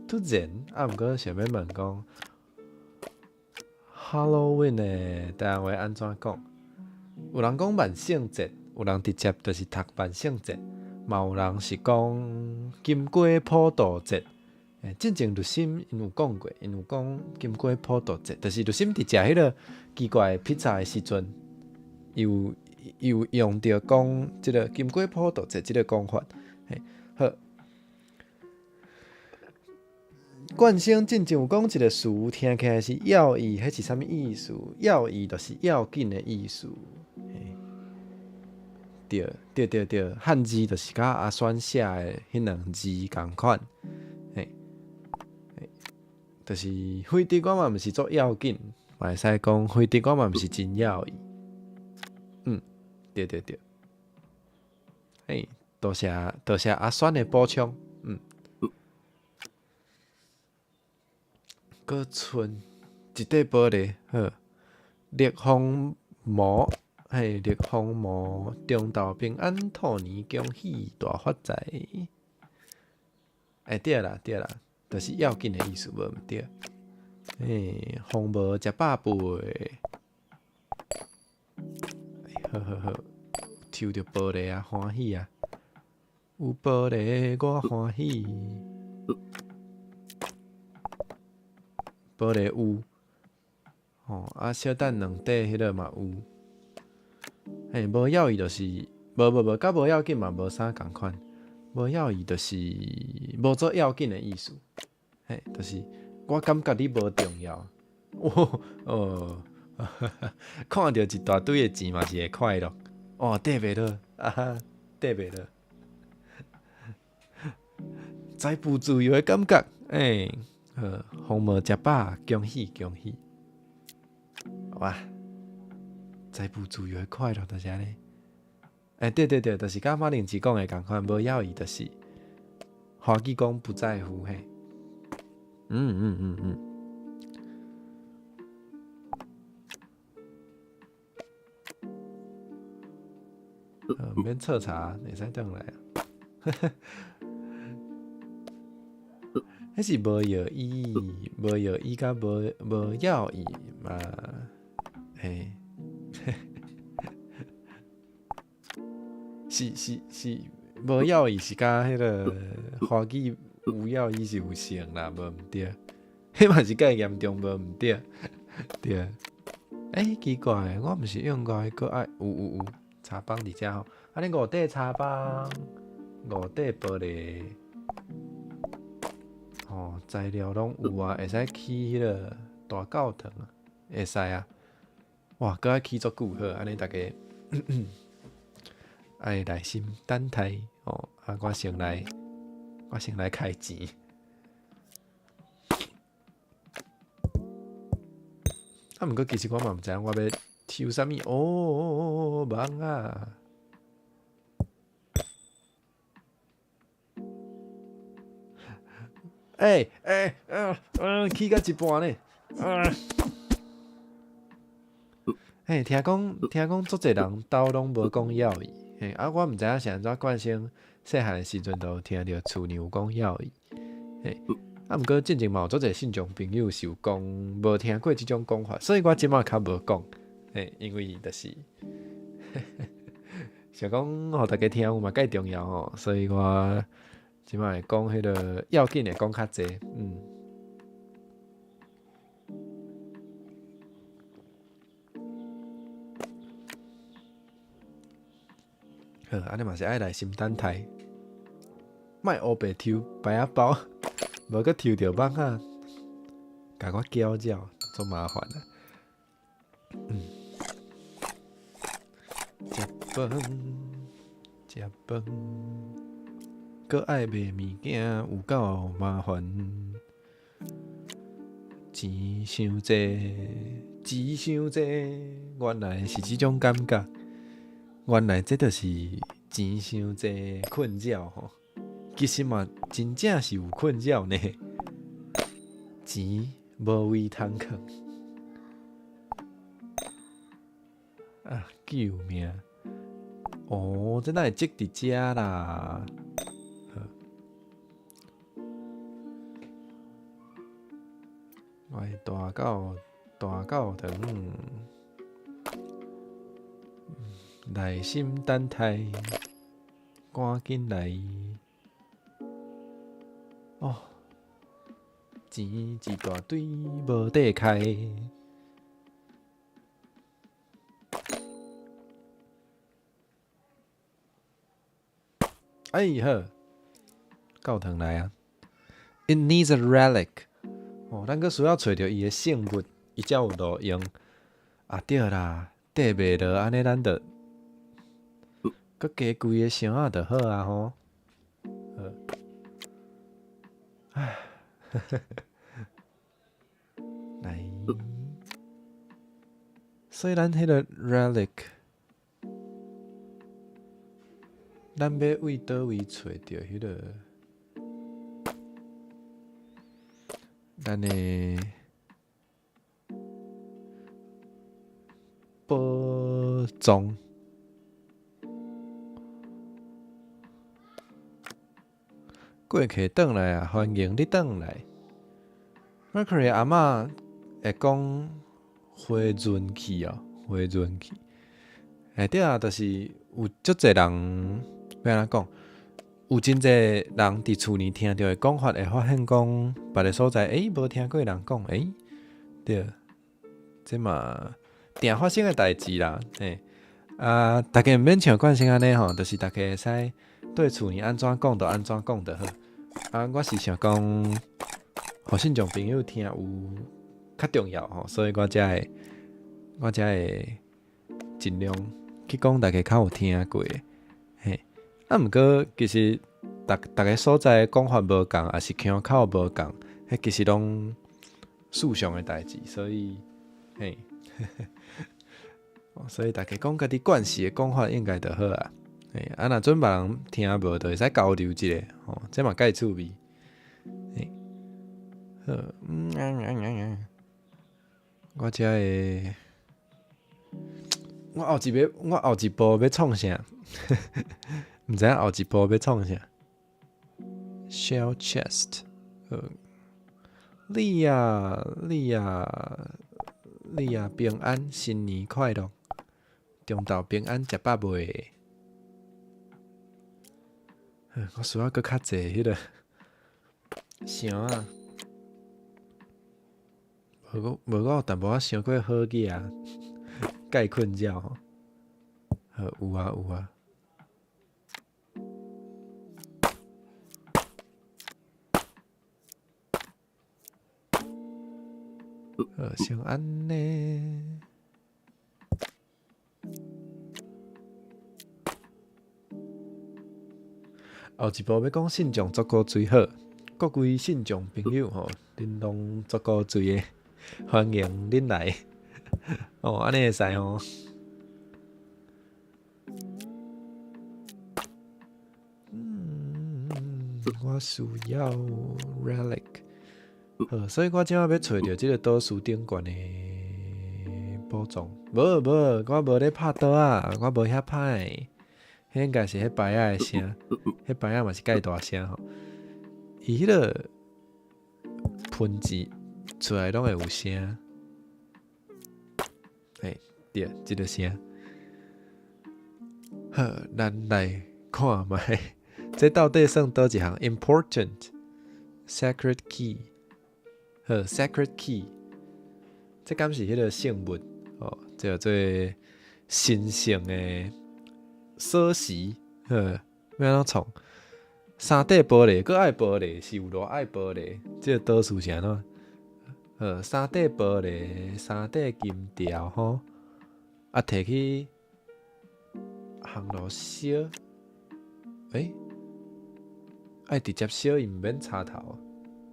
突然，啊，毋過想欲問講，Halloween 的台灣話按怎講？有人講萬聖節，有人直接就是讀萬聖節，嘛有人是講金瓜普渡節。進前律心𪜶有講過，𪜶有講金瓜普渡節，就是律心佇食彼个奇怪的披薩的時陣，伊有用著講這个金瓜普渡節這个講法。嘿，好。冠生進前有講一个詞，聽起來是要義，彼是啥物意思？要義就是要緊的意思。嘿，對對對對，漢字就是佮阿選寫的彼兩字仝款。嘿，就是非得我嘛毋是足要緊，嘛會使講非得我嘛毋是真要義。對對對。嘿，多謝多謝阿選的補充。閣剩一塊玻璃，好，逆風魔，嘿，逆風魔，中晝平安，兔年恭喜大發財。欸，對啦對啦，就是要緊的意思，無毋對。欸，風無食飽肥，好好好，抽著玻璃啊，歡喜啊！有玻璃我歡喜。玻璃有，吼啊！小等兩塊彼个嘛有，嘿，無要伊就是，無無無，佮無要緊嘛無啥仝款，無要伊就是無做要緊的意思，嘿，就是我感覺你無重要，哦哦，看著一大堆的錢嘛是會快樂，哦，綴袂落，啊哈，綴袂落，財富自由的感覺，欸，好，風無食飽，恭喜恭喜，好吧？財富自由的快樂就是按呢。欸，對對對，就是佮馬鈴薯講的仝款，無要伊就是華語講不在乎嘿。嗯嗯嗯嗯。毋免徹查，會使轉來啊。彼是無藥醫，無藥醫佮無無藥醫嘛，嘿。是是是，無藥醫是佮彼个華語有藥醫是有像啦，無毋對。彼嘛是較嚴重，無毋對。對。欸，奇怪，我毋是用過閣愛有有有柴枋佇遮吼，按呢五塊柴枋，五塊玻璃，吼，材料攏有啊，會使起彼个大教堂啊，會使啊。哇，閣愛起足久好，按呢逐家愛耐心等待哦。啊，我先來，我先來開錢。啊，毋過其實我嘛毋知影我欲抽啥物哦，蠓仔。欸欸呃呃，起到一半呢。嘿，聽講聽講，足濟人兜攏無講要伊，嘿，啊，我毋知影是按怎慣性，細漢的時陣就有聽著厝裡有講要伊，嘿，啊，毋過進前嘛有足濟信眾朋友是有講無聽過這種講法，所以我這馬較無講，嘿，因為就是想講予大家聽有嘛蓋重要吼，所以我這馬會講彼个要緊的講較濟，嗯。好，按呢嘛是愛耐心等待，莫烏白抽白仔包，無閣抽著蠓仔，共我攪擾，足麻煩啊。嗯，食飯，食飯，閣愛賣物件，有夠麻煩。錢傷濟，錢傷濟，原來是這種感覺。原來這就是錢傷濟困擾吼，其實嘛真正是有困擾呢。錢無位通囥啊！救命！哦，這哪會積佇遮啦？我的大教大教堂。耐心等待，趕緊來！哦，錢一大堆，無地開。哎好，教堂來啊！It needs a relic。哦，咱閣需要揣著伊的聖物，伊才有路用。啊對啦，綴袂落，按呢咱就閣加幾个箱仔就好啊吼。好，唉，來，所以咱彼个 relic，咱欲為佗位揣著彼个，咱的。寶藏。過客轉來啊！歡迎你轉來。Mercury 阿嬤會講花潤氣哦，花潤氣。欸對啊，就是有足濟人欲按怎講？有真濟人佇厝裡聽著的講法，會發現講別个所在，欸，無聽過人講，欸，對，這嘛定發生的代誌啦，嘿，啊，大家毋免像慣性按呢吼，就是大家會使對厝裡按怎講就按怎講就好。啊，我是想講，予信眾朋友聽有較重要吼，所以我才會盡量去講大家較有聽過的，嘿。啊，毋過其實逐逐个所在講法無仝，抑是腔口無仝，彼其實攏事常的代誌，所以嘿，所以大家講家己慣勢的講法應該就好啊。嘿，啊，若準別人聽無，就會使交流一下，吼，這嘛蓋趣味。嘿，好，嗯啊啊啊啊，我遮會，我後一個，我後一步欲創啥？毋知影後一步欲創啥？Shell chest，好，你啊，你啊，你啊，平安，新年快樂，中晝平安，食飽未？我需要閣較濟彼个箱仔，無我無我有淡薄仔傷過好額啊，蓋困覺吼。好，有啊有啊。好，先按呢。後一步欲講信眾足夠水好，各位信眾朋友吼，恁攏足夠水的，歡迎恁來。哦，按呢會使吼。嗯，我需要 relic。好，所以我這擺欲揣著這個島嶼頂懸的寶藏。無無，我無咧拍刀仔，我無遐歹。彼應該是彼牌仔的聲，彼牌仔嘛是蓋大聲吼。伊彼个噴錢出來攏會有聲。嘿，對，這个聲。好，咱來看覓，這到底算佗一項？Important sacred key。好，sacred key，這敢是彼个聖物哦？這叫做神聖的鎖匙，好，欲按怎創？三塊玻璃，閣愛玻璃，是有偌愛玻璃？這個倒數是按怎？好，三塊玻璃，三塊金條吼，啊，提去烘爐燒，欸，愛直接燒伊毋免插頭，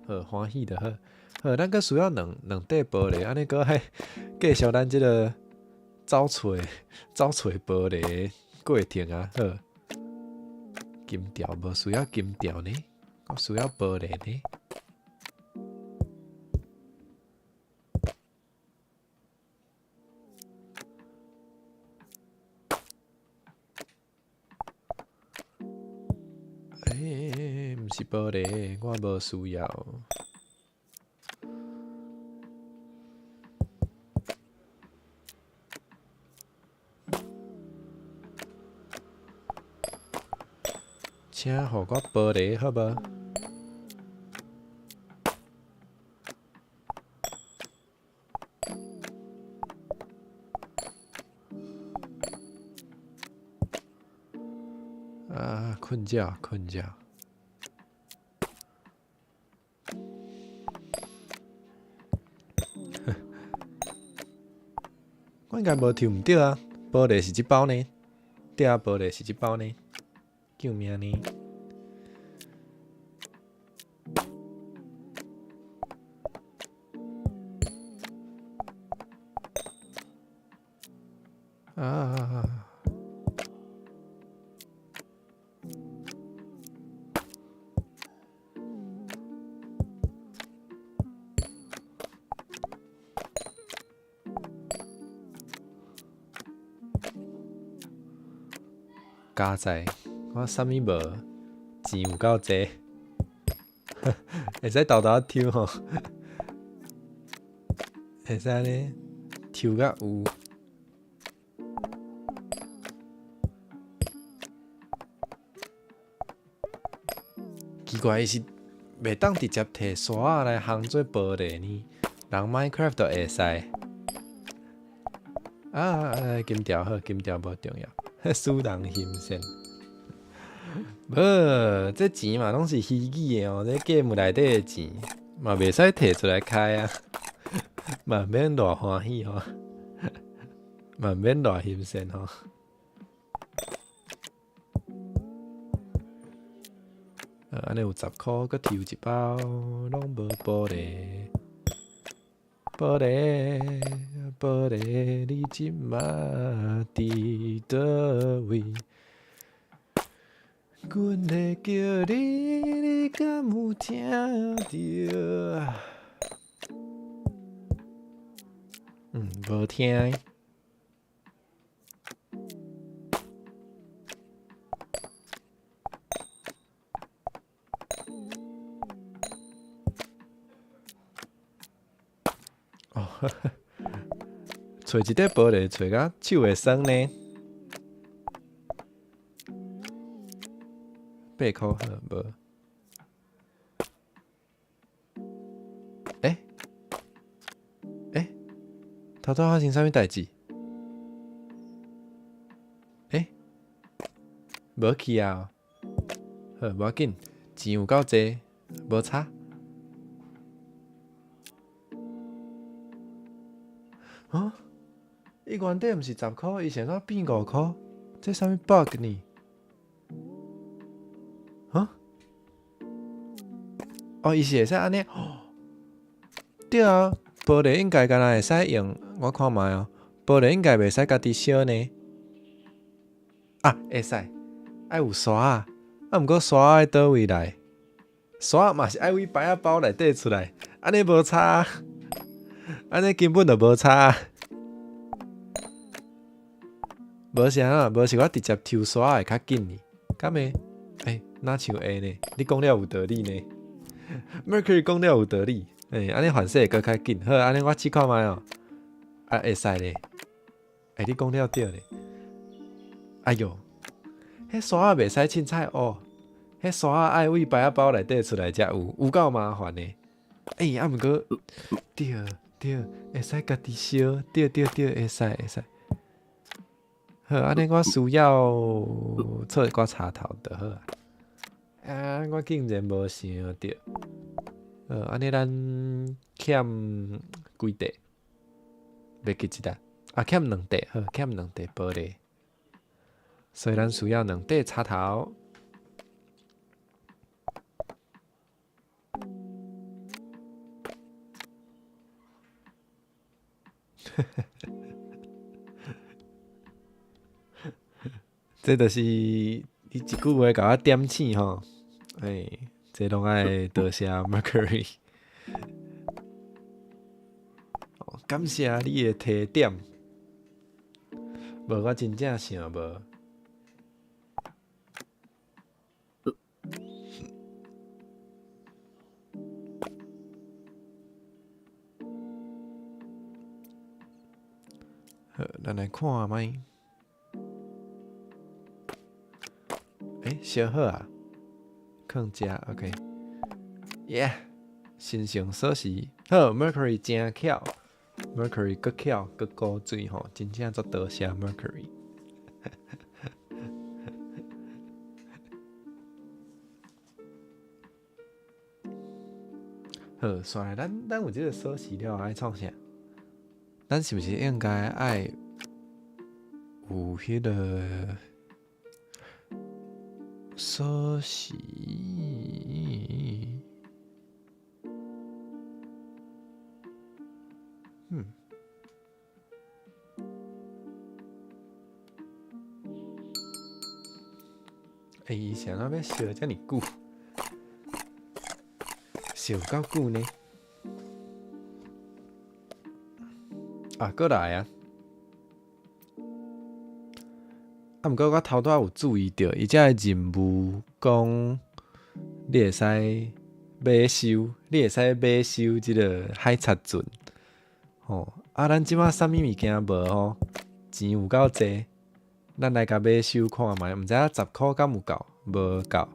好，歡喜就好。好，咱閣需要兩塊玻璃，按呢閣愛繼續咱這个走揣玻璃的過程啊。好，金條無需要金條呢，我需要玻璃呢。欸，毋是玻璃，我無需要。請予我玻璃好無？啊，睏覺，睏覺。我應該無抽毋著啊，玻璃是這包呢，對啊，玻璃是這包呢，救命呢！啊！佳哉，我啥物無，錢有夠濟，會使沓沓抽吼，會使按呢抽甲有。奇怪，伊是袂當直接提沙仔來烘做玻璃呢？人 Minecraft 就會使。啊，金條好，金條無重要，使人心善。無，這錢嘛攏是虛擬的哦，這 game 內底的錢嘛袂使提出來開啊，嘛免偌歡喜吼，嘛免偌心善吼。按呢有10箍，閣抽一包，攏無玻璃。玻璃，玻璃，你這馬佇佗位？阮咧叫你，你敢有聽著？嗯，無聽。哦，揣一塊玻璃，揣甲手會酸呢。8箍好無？欸？欸？頭拄發生啥物代誌？欸？無去啊？好，無要緊，錢有夠濟，無差。啊？伊原底毋是10箍，伊是按怎變5箍？這啥物 bug 呢？啊？哦，伊是會使按呢？對啊，玻璃應該敢若會使用，我看覓哦。玻璃應該袂使家己燒呢。啊，會使，愛有沙仔，啊，毋過沙仔愛佗位來？沙仔嘛是愛佇白仔包內底出來，按呢無差，按呢根本就無差。無是按怎？無是我直接抽沙仔會較緊呢？敢會？欸，若像會呢？你講了有道理呢。Mercury 講了有道理。欸，按呢反勢會閣較緊。好，按呢我試看覓哦。啊，會使咧。欸，你講了對咧。哎喲，彼沙仔袂使凊彩哦，彼沙仔愛佇白仔包內底出來才有，有夠麻煩的。欸，啊毋過，對對，會使家己燒，對對對，會使會使。好，按呢我需要做一寡插頭就好啊。啊，我竟然無想著。好，按呢咱欠幾塊？袂記一啦。啊，欠兩塊，好，欠兩塊玻璃。所以咱需要兩塊插頭。這就是你一句話共我點醒吼，欸，這攏愛多謝 Mercury。感謝你的提點，無我真正想無。好，咱來看覓。欸，燒好啊，囥遮，OK。Yeah，新生鎖匙，好，Mercury 真巧，Mercury 閣巧閣古錐吼，真正足多謝 Mercury。好，煞來咱有這個鎖匙了，愛創啥？咱是毋是應該愛有彼個鎖匙？嗯。欸，伊是按怎欲燒遮爾久？燒夠久呢？啊，閣來啊！啊，毋過我頭拄仔有注意著，伊遮个任務講你會使買收，你會使買收這个海賊船。吼，啊，咱這馬啥物物件無吼？錢有夠濟，咱來共買收看覓，毋知影十箍敢有夠？無夠。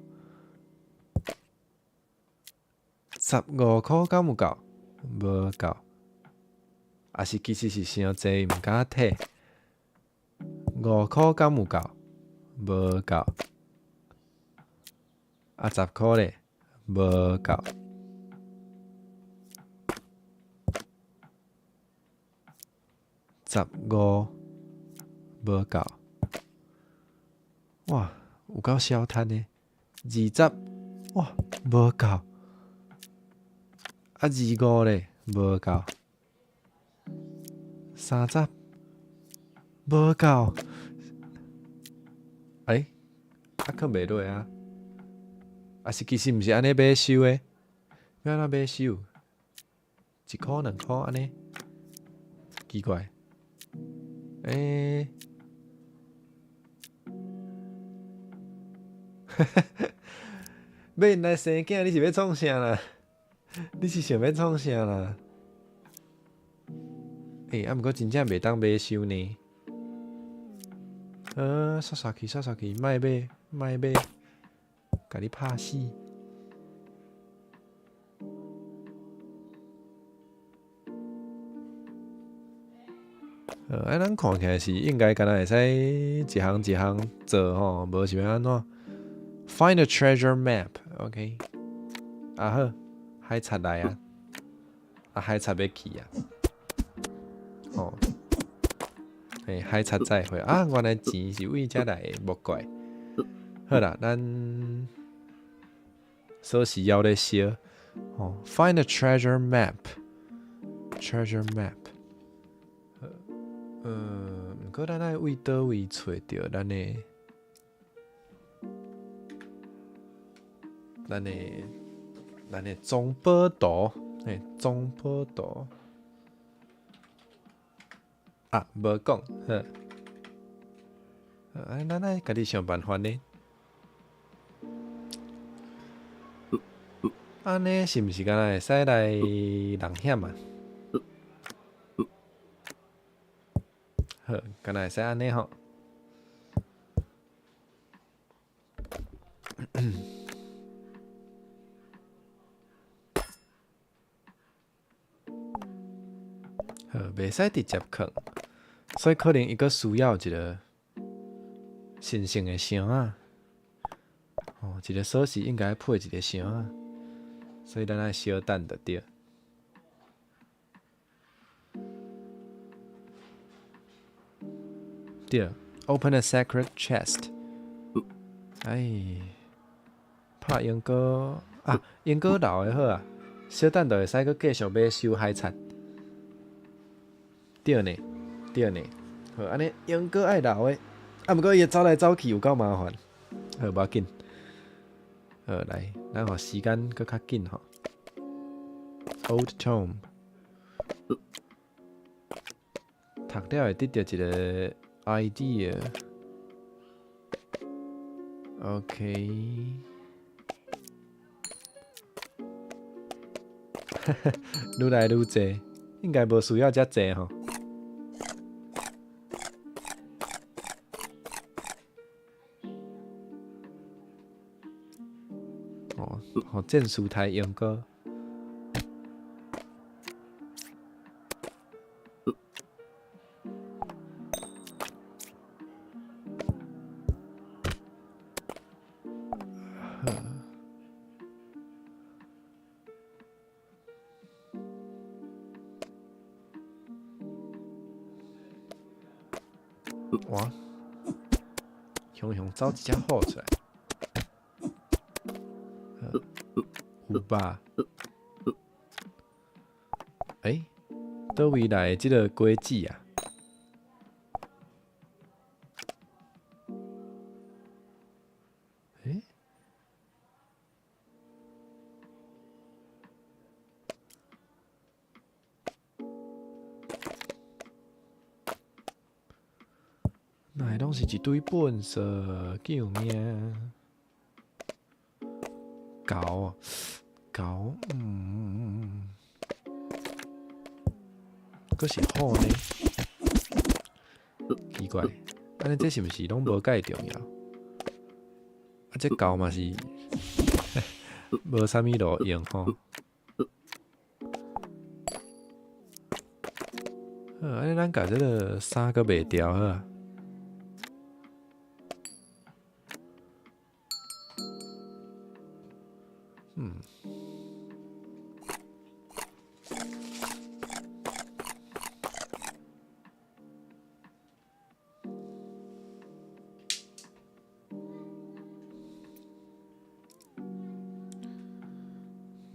15箍敢有夠？無夠。抑是其實是傷濟，毋敢提。5箍敢有夠？無夠。啊，十箍咧？無夠。15無夠。哇，有夠燒趁的。20，哇，無夠。啊，25咧？無夠。30，無夠。欸，啊，囥袂落啊？啊是其實毋是按呢買收的，欲按怎買收？1箍2箍按呢？奇怪。欸。欲𪜶來生囝，你是欲創啥啦？你是想欲創啥啦？欸，啊，毋過真正袂當買收呢。煞煞去，煞煞去，莫買，莫買，共你拍死！啊，咱看起來是應該敢若會使一項一項做吼，無是欲按怎？Find a treasure map，OK。啊好，海賊來啊！啊，海賊欲去啊！吼，欸，海賊再會啊！原來錢是為遮來的，無怪。好啦，咱鎖匙猶咧燒。吼，Find a treasure map，treasure map。毋過咱愛為佗位揣著咱的藏寶圖，嘿，藏寶圖。啊，無講，好。啊，咱愛家己想辦法呢。按呢是毋是敢若會使來人險啊？好，敢若會使按呢吼。好，袂使直接囥，所以可能伊閣需要一个神聖的箱仔。哦，一个鎖匙應該配一个箱仔，所以咱愛小等就對。對，Open a sacred chest。哎，拍英哥啊，英哥留的好啊，小等就會使閣繼續買收海賊。對呢，對呢，好，按呢英哥愛留的，啊，毋過伊會走來走去有夠麻煩。好，無要緊。好，來，咱予時間閣較緊吼。Old tome，讀了會得著一个 idea。OK。愈來愈濟，應該無需要遮濟吼。哦，予戰士刣鷹哥。好。哇！雄雄走一隻虎出來。有吧？欸，佗位來的這个果子啊？欸？哪會攏是一堆糞埽？救命！狗，狗，閣是虎呢？奇怪，按呢這是毋是攏無蓋重要？啊，這狗嘛是無啥物路用吼。好，按呢咱共這个衫閣賣掉好啊。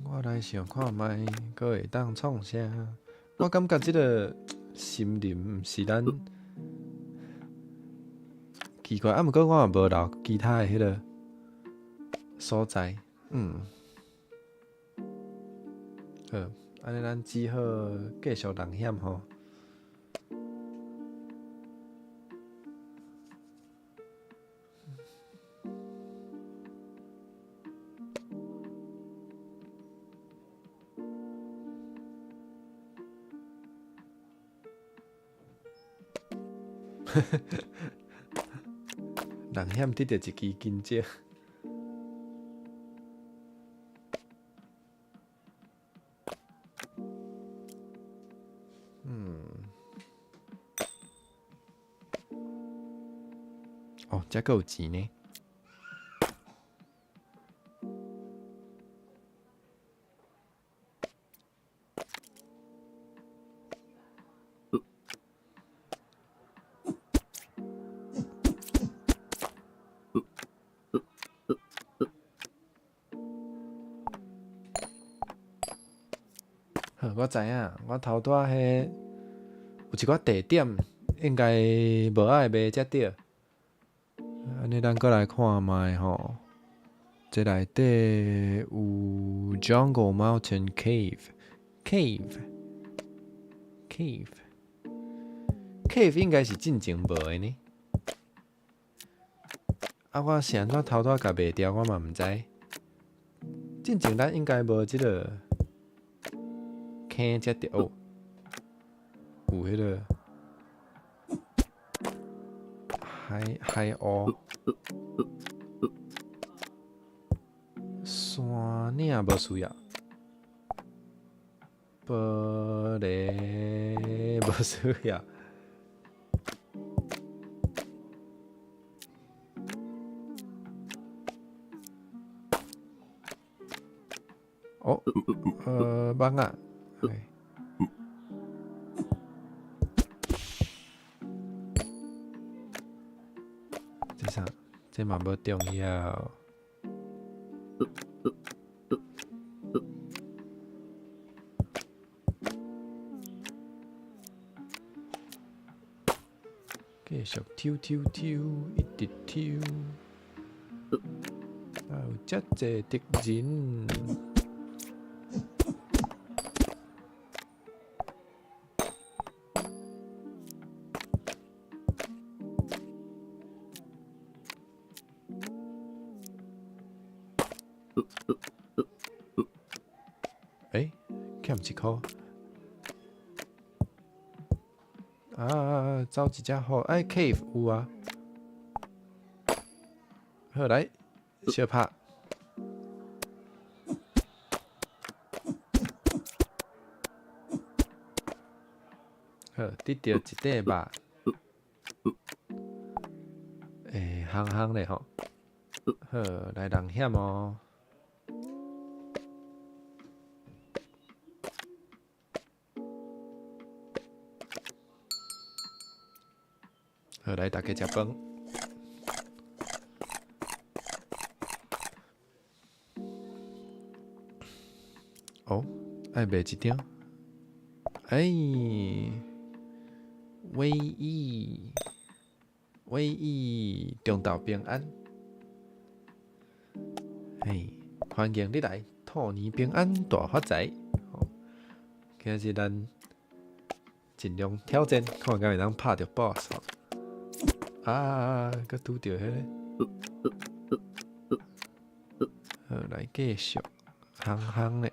我來想看覓，閣會當創啥？我感覺這个森林毋是咱奇怪，啊，毋過我嘛無留其他的彼个所在。好，按呢咱只好繼續冒險吼。冒險得著一支金蕉。哦，這閣有錢呢。好，我知影，我頭拄仔彼有一寡地點應該無愛賣才對。按呢，咱閣來看覓吼，這內底有 Jungle Mountain Cave，Cave，Cave，Cave 應該是進前無的呢。啊，我是按怎頭拄仔共賣掉，我嘛毋知。進前咱應該無這个坑才對，哦，有彼个海海鷗，山嶺無需要，玻璃無需要。哦，蠓仔。欸，這啥？這嘛無重要。繼續抽抽抽，一直抽。啊，有遮濟敵人。欸，欠一箍。啊，走一隻虎，欸，cave 有啊。好，來，相拍。好，得著一塊肉。欸，烘烘咧吼。好，來冒險哦。好，來大家食飯。哦，愛賣一張。哎，威毅，威毅，中晝平安。嘿，歡迎你來，兔年平安大發財。今日咱盡量挑戰，看敢會當拍著 boss。啊啊啊！閣拄著彼个。好，來繼續，夯夯的，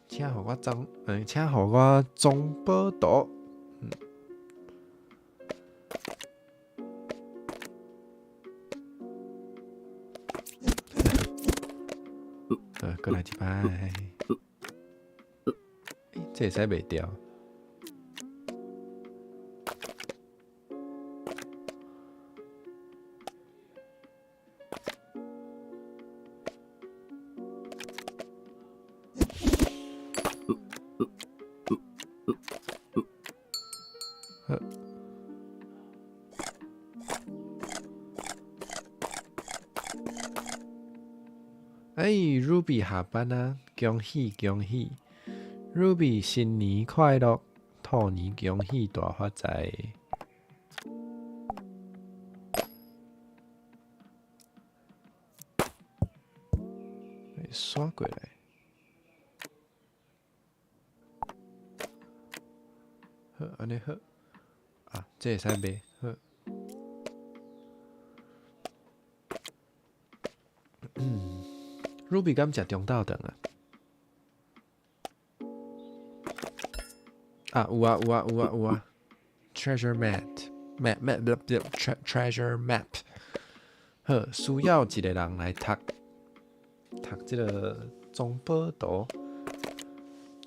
請予我裝，請予我裝寶圖。好，閣來一擺。欸，這會使袂掉？好。哎，Ruby 下班啊，恭喜恭喜！Ruby 新年快樂，兔年恭喜大發財！刷過來。好，按呢好。啊，這會使賣，好。Ruby 敢食中晝頓啊？啊，有啊有啊有啊有啊！Treasure map map map treasure map。好，需要一個人來讀讀這个藏寶圖。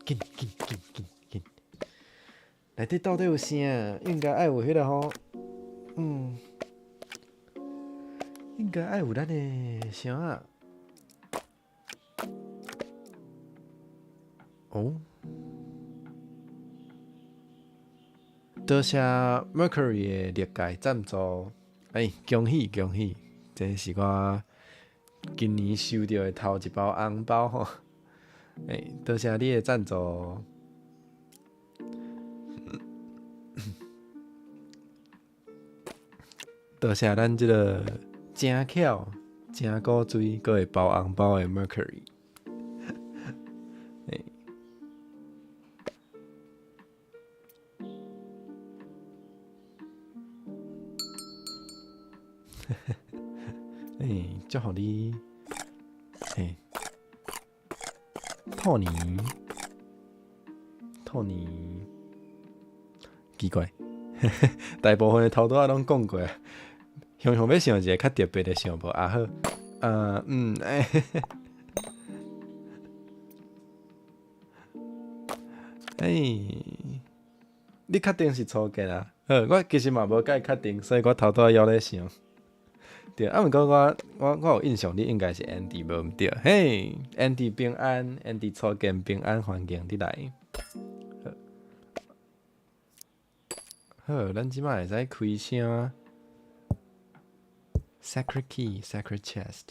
緊緊緊緊緊！內底到底有啥？應該愛有彼个吼，應該愛有咱的啥啊？哦，多謝 Mercury 的歷屆贊助，哎，恭喜恭喜！這是我今年收著的頭一包紅包吼，哎，多謝你的贊助。多謝咱這个誠巧、誠古錐、閣會包紅包的 Mercury。欸欸，祝予你，嘿，兔年，兔年，奇怪，大部分的頭拄仔攏講過啊，雄雄欲想一个較特別的想無？啊好，啊欸，欸，你確定是初見啊？好，我其實嘛無介確定，所以我頭拄仔猶咧想。對，啊，毋過我有印象，你應該是 Andy 無毋對，嘿，Andy 平安，Andy 初見平安，歡迎你來。好，好，咱這擺會使開箱。Sacred key, sacred chest。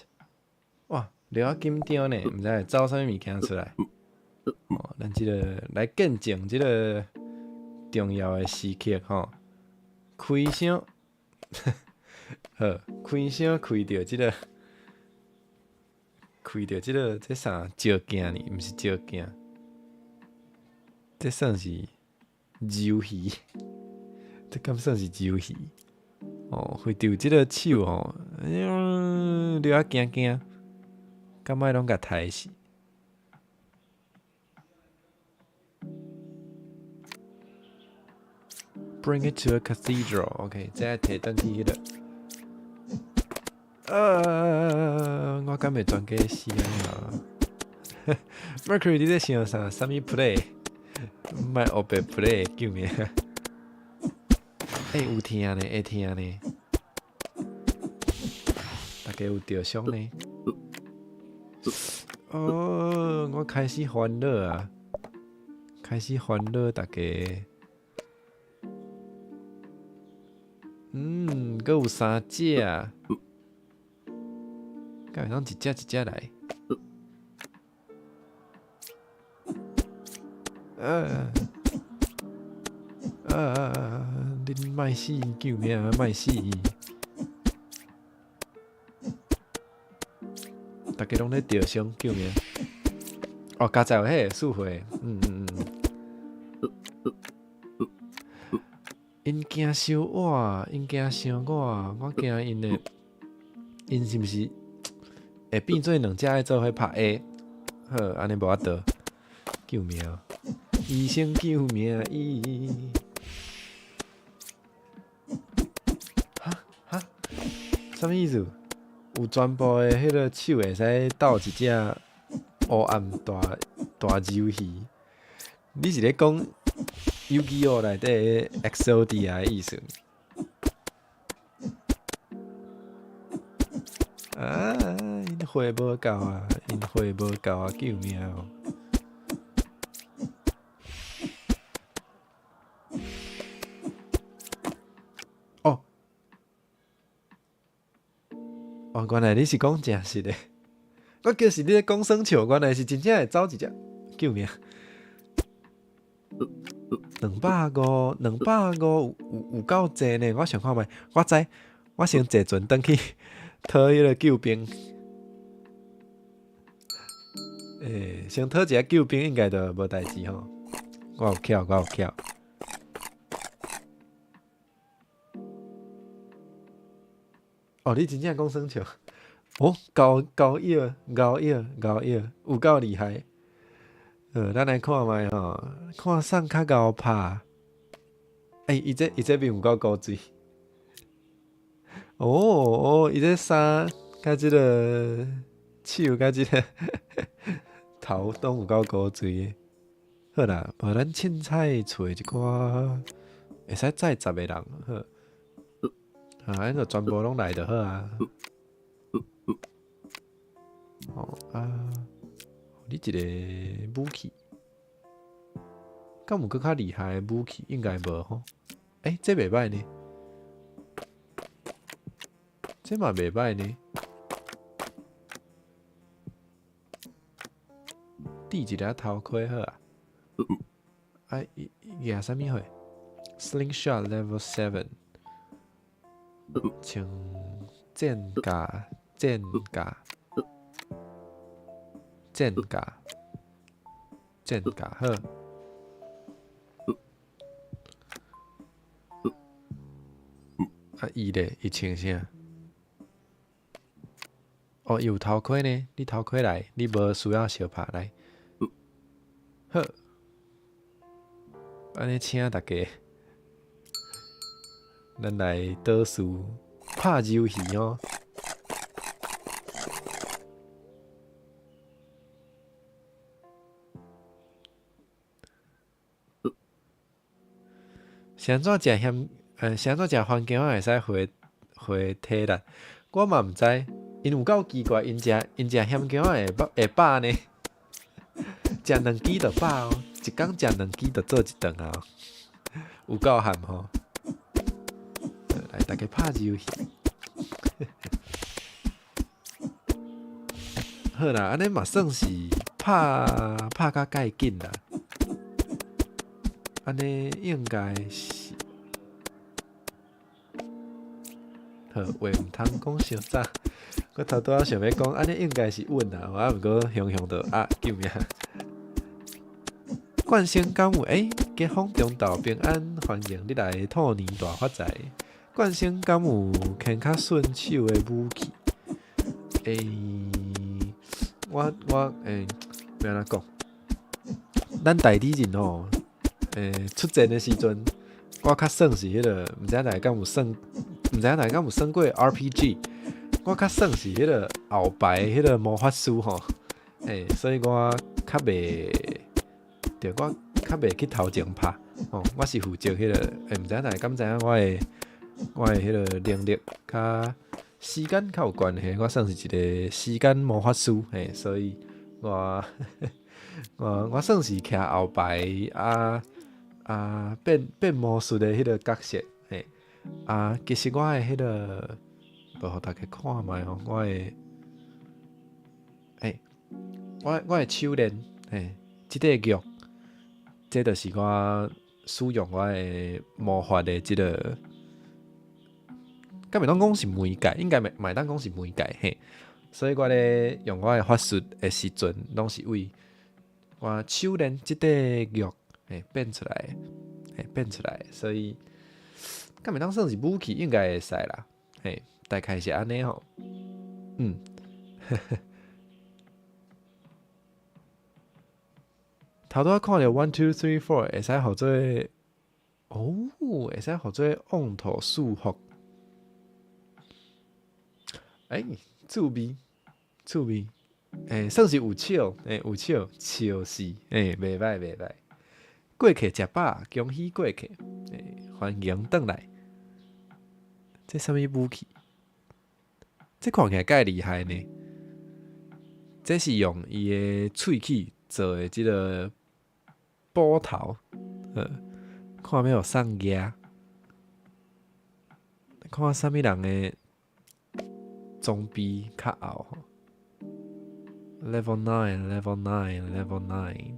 哇，著仔緊張呢，毋知會走啥物物件出來。哦，咱這个來見證這个重要的時刻吼，開箱。好，開箱開著這个，開著這个，這啥石鏡呢？毋是石鏡，這算是魷魚，這敢算是魷魚？哦，會著這个手吼，哎喲，著仔驚驚，敢愛攏共刣死？Bring it to a cathedral. OK，這愛提轉去彼个。我敢會全家死啊？Mercury，你咧想啥？啥物 play？莫烏白 play，救命！欸，有聽呢，會聽呢。大家有著傷呢？哦，我開始煩惱啊！開始煩惱大家。閣有三隻啊！敢會當一隻一隻來？啊啊啊！恁莫死，救命！莫死！大家攏咧著傷，救命！哦，加載有彼个四歲，嗯嗯嗯。𪜶驚傷我，𪜶驚傷我，我驚𪜶的，𪜶是毋是會變做兩隻愛做伙拍 A？好，按呢無法度，救命！醫生救命！醫！哈哈，啥物意思？有全部的彼個手會使鬥一隻黑暗大大魷魚？你是咧講遊戯王內底的 Exodia 的意思？啊！𪜶血無夠啊！𪜶血無夠啊！救命哦！哦，哦，原來你是講誠實的，我叫是你咧講耍笑，原來是真正會走一隻，救命！兩百五，兩百五有有夠濟呢！我想看覓，我知，我先坐船轉去討彼個救兵。欸，先討一下救兵應該就無代誌吼。我有巧，我有巧。哦，你真正講耍笑？哦，高高腰，高腰，高腰，有夠厲害。咱來看覓吼，看啥較𠢕拍。欸，伊這邊有夠古錐。哦哦，伊這衫佮這个手佮這个頭攏有夠古錐的。好啦，無咱凊彩揣一寡會使載十個人，好。啊，按呢就全部攏來就好啊。哦啊，你一个武器，敢有閣較厲害的武器？應該無吼。欸，這袂䆀呢？這嘛袂䆀呢？戴一个頭盔好啊。啊，伊舉啥物貨？Slingshot level seven，穿戰甲，戰甲，戰甲，戰甲好。啊，伊咧，伊穿啥？哦，伊有頭盔呢，你頭盔來，你無需要相拍來。好，按呢請大家，咱來倒數拍遊戲哦。是按怎食鹹？是按怎食番茄仔會使回回體力？我嘛毋知，𪜶有夠奇怪，𪜶食鹹茄仔會飽會飽呢？食兩支就飽哦，一工食兩支就做一頓啊，有夠譀吼！來，大家拍遊戲。好啦，按呢嘛算是拍拍甲蓋緊啦。按呢應該是，好，話毋通講傷早。我頭拄仔想欲講，按呢應該是穩啦，啊，毋過雄雄就啊，救命！冠生敢有欸，吉風中道平安，歡迎你來兔年大發財。冠生敢有牽較順手的武器？欸，我欸，欲按怎講？咱代理人吼，欸，出戰的時陣，我較算是彼个，毋知影大家敢有算，毋知影大家敢有算過 RPG。我較算是彼个後排彼个魔法師吼，欸，所以我較袂，對，我較袂去頭前拍，吼，我是負責彼个，欸，毋知影大家敢知影我的彼个能力較時間較有關係，我算是一個時間魔法師，嘿，所以我算是徛後排啊啊變變魔術的彼個角色，嘿，啊，其實我的彼個。無予大家看覓吼，我的，欸，我的手鏈，嘿，這塊玉，這就是我使用我的魔法的這个，敢袂當講是媒介，應該袂會當講是媒介，嘿，所以我咧用我的法術的時陣，攏是為我手鏈這塊玉，嘿，變出來，嘿，變出來，所以。敢會當算是武器，應該會使啦。嘿，大概是按呢吼。嗯。頭拄仔看著 one two three four 會使予做哦，會使予做往頭束縛。欸，趣味，趣味，欸，算是有笑，欸，有笑，笑死，欸，袂䆀袂䆀。過客食飽，恭喜過客，欸，歡迎轉來。這啥物武器？這看起來蓋厲害呢。這是用伊的喙齒做的這个斧頭，看欲予送額，看啥物人的裝備較後吼。Level nine, level nine, level nine,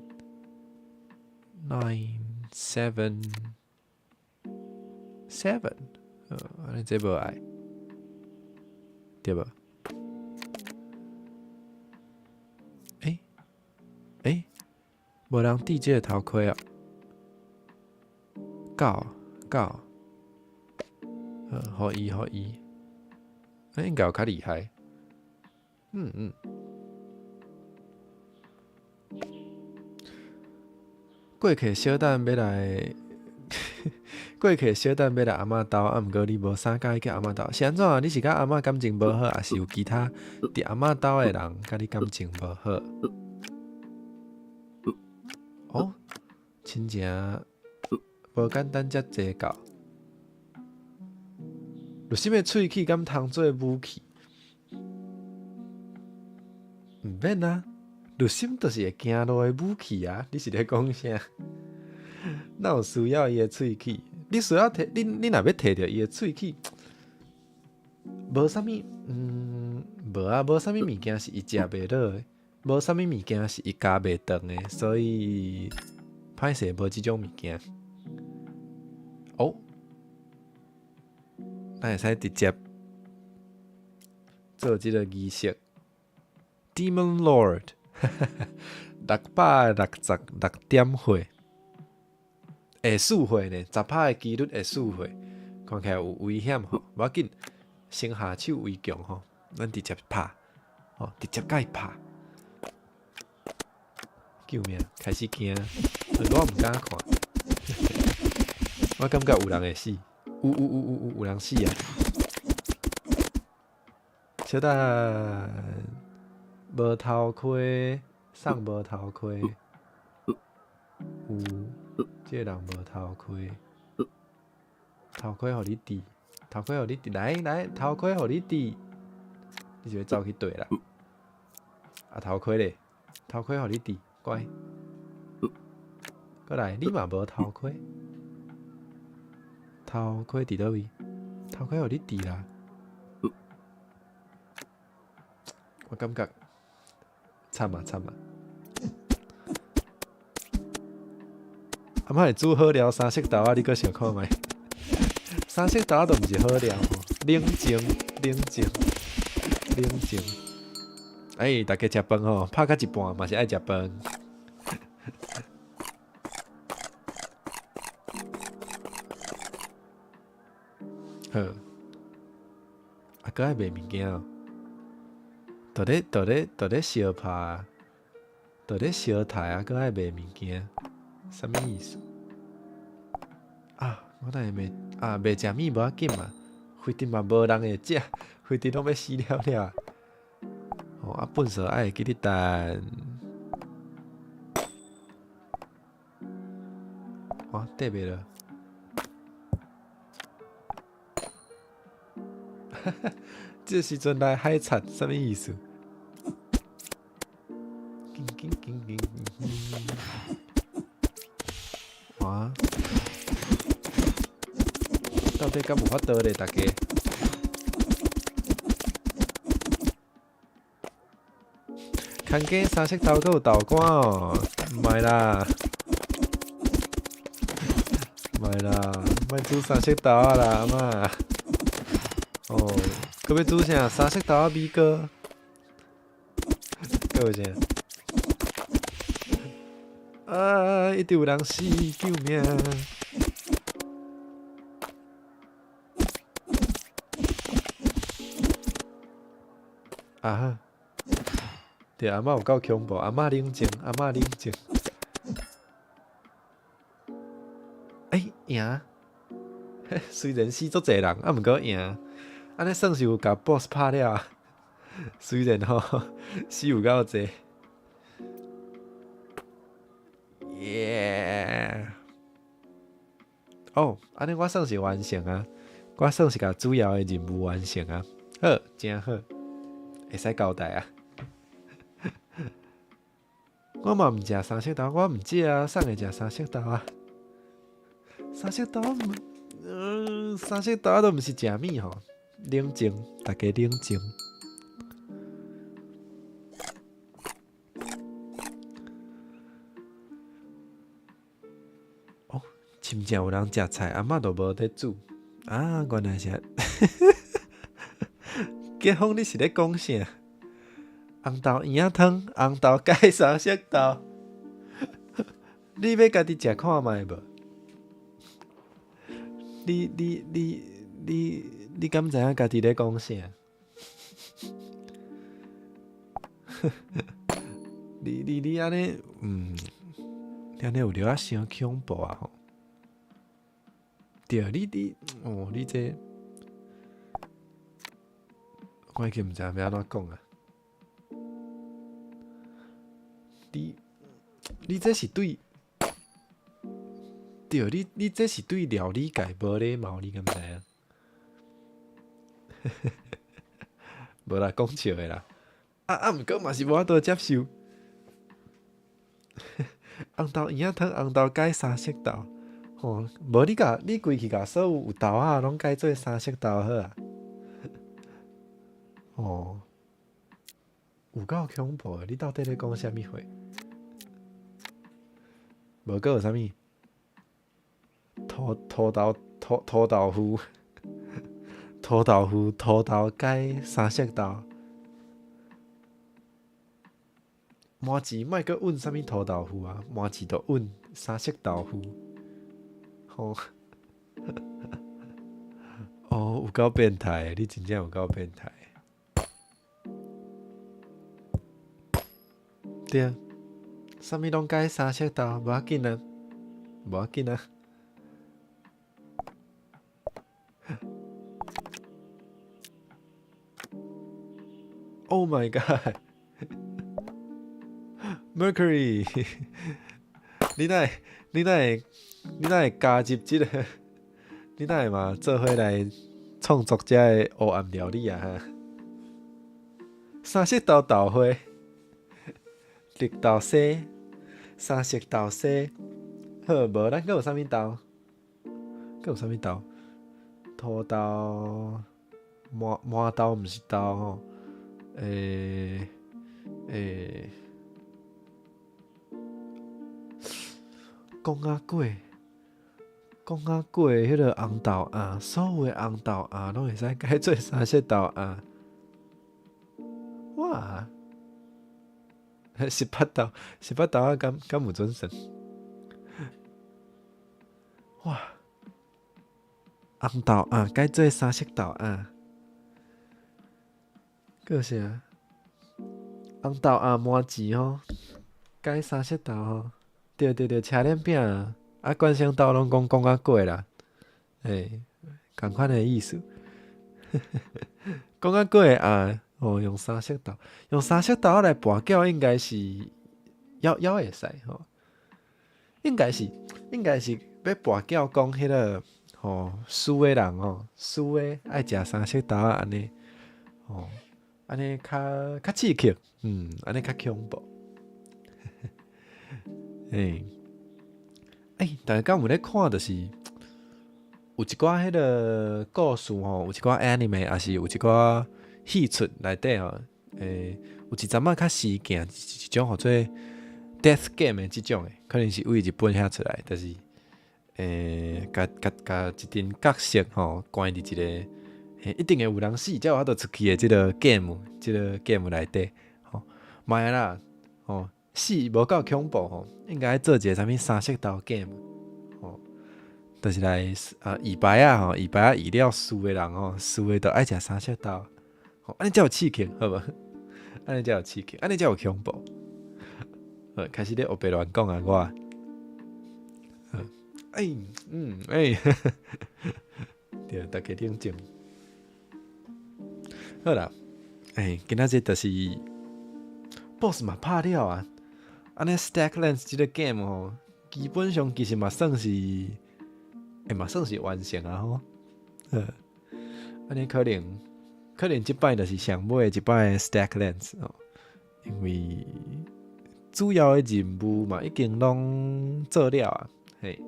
nine, seven, seven，按呢這無愛，對無？欸欸，無人戴這个頭盔啊？九九，予伊予伊，應該有較厲害。嗯嗯。過客小等欲來，過客小等欲來阿嬤兜，啊，毋過你無啥佮意去阿嬤兜，是按怎啊？你是佮阿嬤感情無好，抑是有其他佇阿嬤兜的人佮你感情無好？哦，親情無簡單遮濟到。有啥物喙齒敢通做武器？毋免啊，濾芯就是會行路的武器啊！你是咧講啥？哪有需要伊的喙齒？你需要提你你若欲提著伊的喙齒，無啥物，嗯，無啊，無啥物物件是伊食袂落的，無啥物物件是伊咬袂斷的，所以歹勢無這種物件。哦，咱會使直接做這个儀式。Demon Lord，666點血，會輸血呢？10%的幾率會輸血，看起來有危險吼，無要緊，先下手為強吼，咱直接拍，吼，直接共伊拍。救命！開始驚，我毋敢看，我感覺有人會死，有有有有有有人死啊！小等，無頭盔，送無頭盔，有，這个人無頭盔，頭盔予你戴，頭盔予你戴，來來，頭盔予你戴，你是欲走去佗啦？啊，頭盔咧，頭盔予你戴，乖，閣來，你嘛無頭盔，頭盔佇佗位？頭盔予你戴啦。我感覺慘啊慘啊！阿嬤會煮好料三色豆仔，你閣想看覓？三色豆仔都毋是好料吼，冷靜冷靜冷靜。欸，大家食飯吼，拍到一半嘛是愛食飯。好，啊，閣愛賣物件哦。佇咧佇咧佇咧相拍，佇咧相刣啊，閣愛賣物件，啥物意思？啊，我等下賣啊賣食物無要緊嘛，反正嘛無人會食，反正攏欲死了了。哦，啊，糞埽愛會記得等。哇，綴袂落。哈哈，這時陣來海賊，啥物意思？哇！到底敢有法度咧，大家？牽雞三色豆閣有豆乾哦，毋愛啦，毋愛啦，莫煮三色豆仔啦，阿嬤。哦，閣欲煮啥？三色豆仔米糕，閣有啥？啊！一定有人死，救命！啊好，對，阿嬤有夠恐怖，阿嬤冷靜，阿嬤冷靜。欸，贏！雖然死足濟人，啊，毋過贏。按呢算是有共 boss 拍了。雖然吼死有夠濟。耶！哦，按呢我算是完成啊，我算是共主要的任務完成啊。好，誠好，會使交代啊。我嘛毋食三色豆，我毋食啊，啥會食三色豆啊？三色豆，三色豆都毋是食物吼。冷靜，大家冷靜。哦，真正有人食菜，阿嬤都無佇煮。啊，原來是。結婚你是咧講啥？紅豆圓仔湯，紅豆改三色豆。你欲家己食看覓無？你你你你你敢知影家己咧講啥？你你你按呢，你按呢有著仔傷恐怖啊吼！對，你你哦，你這我已經毋知影欲按怎講啊！你你這是對，對，你你這是對料理界無禮貌，你敢知影？無啦，講笑的啦。啊啊，毋過嘛是無法度接受。紅豆圓仔湯，紅豆改三色豆，吼，無你共你規氣共所有有豆仔攏改做三色豆好啊。哦，有夠恐怖的！你到底咧講啥物話？無閣有啥物？土土豆土土豆腐，土豆腐土豆改三色豆。麻糍莫閣揾啥物土豆腐啊，麻糍就揾三色豆腐。吼，哦，有夠變態，你真正有夠變態。對啊，啥物攏改三色豆，無要緊啊，無要緊啊。Oh my god! Mercury，你哪會你哪會你哪會加入這個？你哪會嘛做伙來創作這个黑暗料理啊？三色豆豆花，綠豆沙，三色豆沙，好，無咱閣有啥物豆？閣有啥物豆？土豆、麻麻豆毋是豆吼，欸欸，講仔粿，講仔粿，彼個紅豆餡，所有的紅豆餡攏會使改做三色豆餡。哇！18豆，18豆仔敢敢有準算？哇！紅豆餡改做三色豆餡，閣有啥？紅豆餡麻糍吼，改三色豆吼，對對對，車輪餅啊，關聲豆攏講講仔粿啦，欸，仝款的意思。講仔粿的餡，哦，用三色豆，用三色豆來跋筊，應該是猶猶會使吼，應該是應該是欲跋筊講彼個吼輸的人吼，輸的愛食三色豆仔按呢，吼，按呢較較刺激，按呢較恐怖。欸，欸，大家敢有咧看？就是有一寡彼個故事吼，有一寡 anime，抑是有一寡戲出內底吼，欸，有一陣仔較時行一種號做 death game 的這種的，可能是對日本遐出來，就是欸，共共共一陣角色吼關佇一個，欸，一定會有人死，才有法度出去的這個 game，這個 game 內底，吼，莫啦，吼，死無夠恐怖吼，應該做一個啥物三色豆 game，吼，就是來啊預牌仔吼，預牌仔預了輸的人吼，輸的就愛食三色豆，吼，按呢才有刺激，好無？按呢才有刺激，按呢才有恐怖。好，開始咧烏白亂講啊，我。欸，欸，對，大家冷靜。好啦，欸，今仔日就是 boss 嘛拍了啊，按呢 Stacklands 這個 game 吼，基本上其實嘛算是，欸嘛算是完成啊吼。按呢可能這擺就是上尾一擺 Stacklands 哦，因為主要的任務嘛已經攏做了啊，嘿，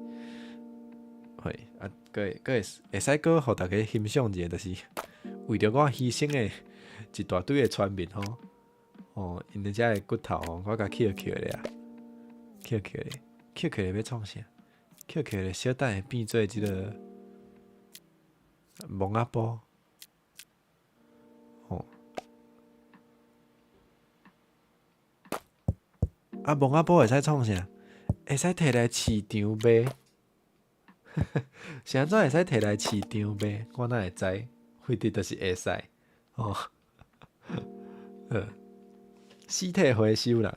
嘿，啊，閣會閣會會使閣予大家欣賞一下，就是為著我犧牲的一大堆的村民吼，哦，𪜶的遮的骨頭吼，我共抾起來啊，抾起來，抾起來欲創啥？抾起來小等會變做這个墓仔埔，吼，啊，墓仔埔會使創啥？會使提來市場賣，是按怎會使提來市場賣？我哪會知？反正就是會使，哦，好，屍體回收啦，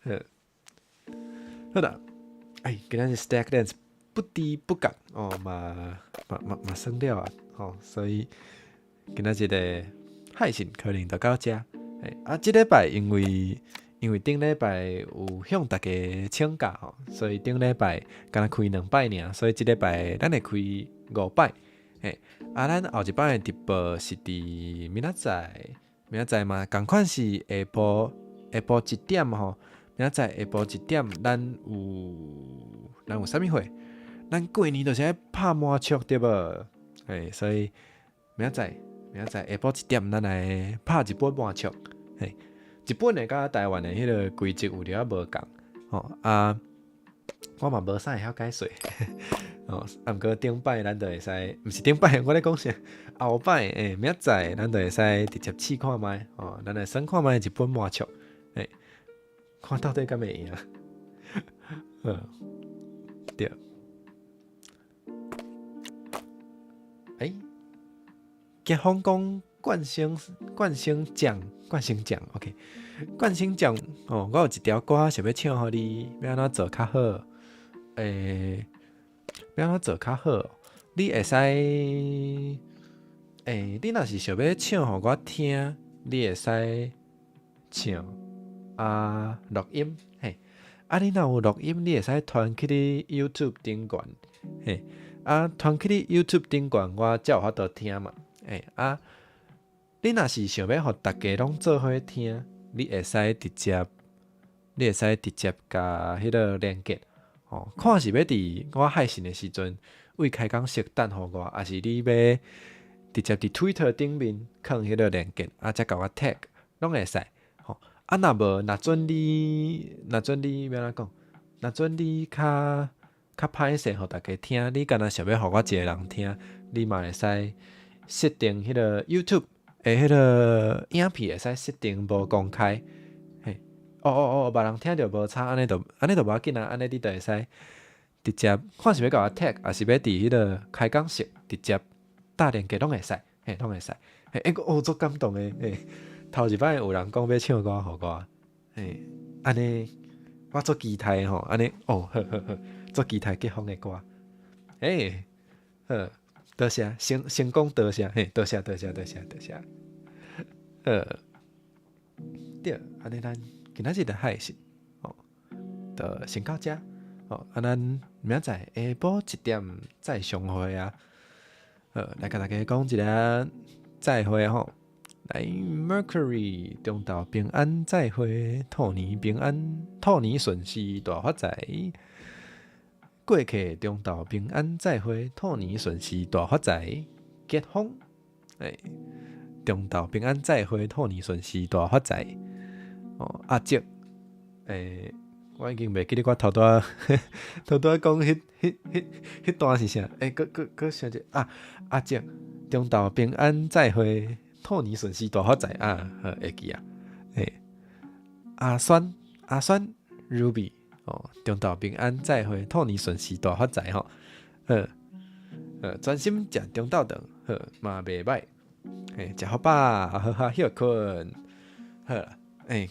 好，好啦，哎，今仔日 Stacklands 不知不覺哦，嘛嘛嘛嘛算了啊，吼，所以今仔日的配信可能就到遮。欸，啊，這禮拜因為頂禮拜有向大家請假吼，所以頂禮拜敢若開兩擺爾，所以這禮拜咱會開五擺。嘿，啊，咱後一擺的直播是佇明仔載，明仔載嘛，仝款是下晡一點吼，明仔載下晡一點，咱有啥物貨？咱過年就是愛拍麻將對無？嘿，所以明仔載下晡一點，咱來拍一本麻將。嘿，日本的佮台灣的彼个規則有著仔無仝吼啊，我嘛無啥會曉解說。哦，啊，毋過頂擺咱就會使，毋是頂擺，我咧講啥？後擺，欸，明仔載咱就會使直接試看覓，哦，咱來算看覓一本麻將，欸，看到底敢會贏。好，對。欸，結風講冠星冠星獎冠星獎，OK，冠星獎哦，我有一條歌想欲唱予你，欲按怎做較好？欸，欲按怎做較好？你會使，欸，你若是想欲唱予我聽，你會使唱啊錄音，嘿，啊你若有錄音，你會使傳去你 YouTube 頂懸，嘿，啊傳去你 YouTube 頂懸，我才有法度聽嘛，欸啊，你若是想欲予逐家攏做伙聽，你會使直接共彼个連結，吼，看是欲佇我配信的時陣，為開講熟等予我，抑是你欲直接佇 Twitter 頂面囥彼个連結，啊，才共我 tag，攏會使，吼。啊，若無，若准你欲按怎講？若准你較較歹勢予逐家聽，你敢若想欲予我一个人聽，你嘛會使設定彼个 YouTube 的彼个影片會使設定無公開，嘿，哦哦哦，別人聽著無差，按呢就無要緊啊，按呢你就會使直接看是欲共我 tag，抑是欲佇彼个開講室直接搭連結攏會使，嘿，攏會使，嘿，欸，哦，足感動的，嘿，頭一擺有人講欲唱歌予我，嘿，按呢我足期待吼，按呢，哦，好好好，足期待結婚的歌，欸，好，多謝，先講多謝，嘿，多謝多謝多謝多謝，好，對，按呢咱今仔日的配信，哦，就先到遮，哦，啊，咱明仔載下晡一點再相會啊，好，來共大家講一下再會吼，來 Mercury 中晝平安再會，兔年平安，兔年順時大發財。過客中晝平安再會，兔年順時大發財，結風，欸，中晝平安再會，兔年順時大發財。哦，阿叔，欸，我已經袂記得我頭拄仔頭拄仔講彼段是啥？欸，閣閣閣想者啊，阿叔，中晝平安再會，兔年順時大發財啊，好會記啊。欸，阿酸阿酸 Ruby。哦，中晝平安再會，兔年順時大發財吼。好，專心食中晝頓，好嘛袂䆀。嘿，食好飽，好好歇睏。好啦，欸，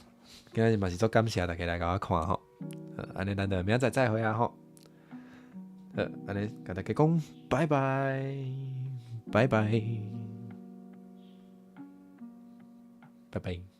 今仔日嘛是足感謝大家來共我看吼，好，按呢咱就明仔載再會啊吼。好，按呢共大家講，拜拜，拜拜，拜拜。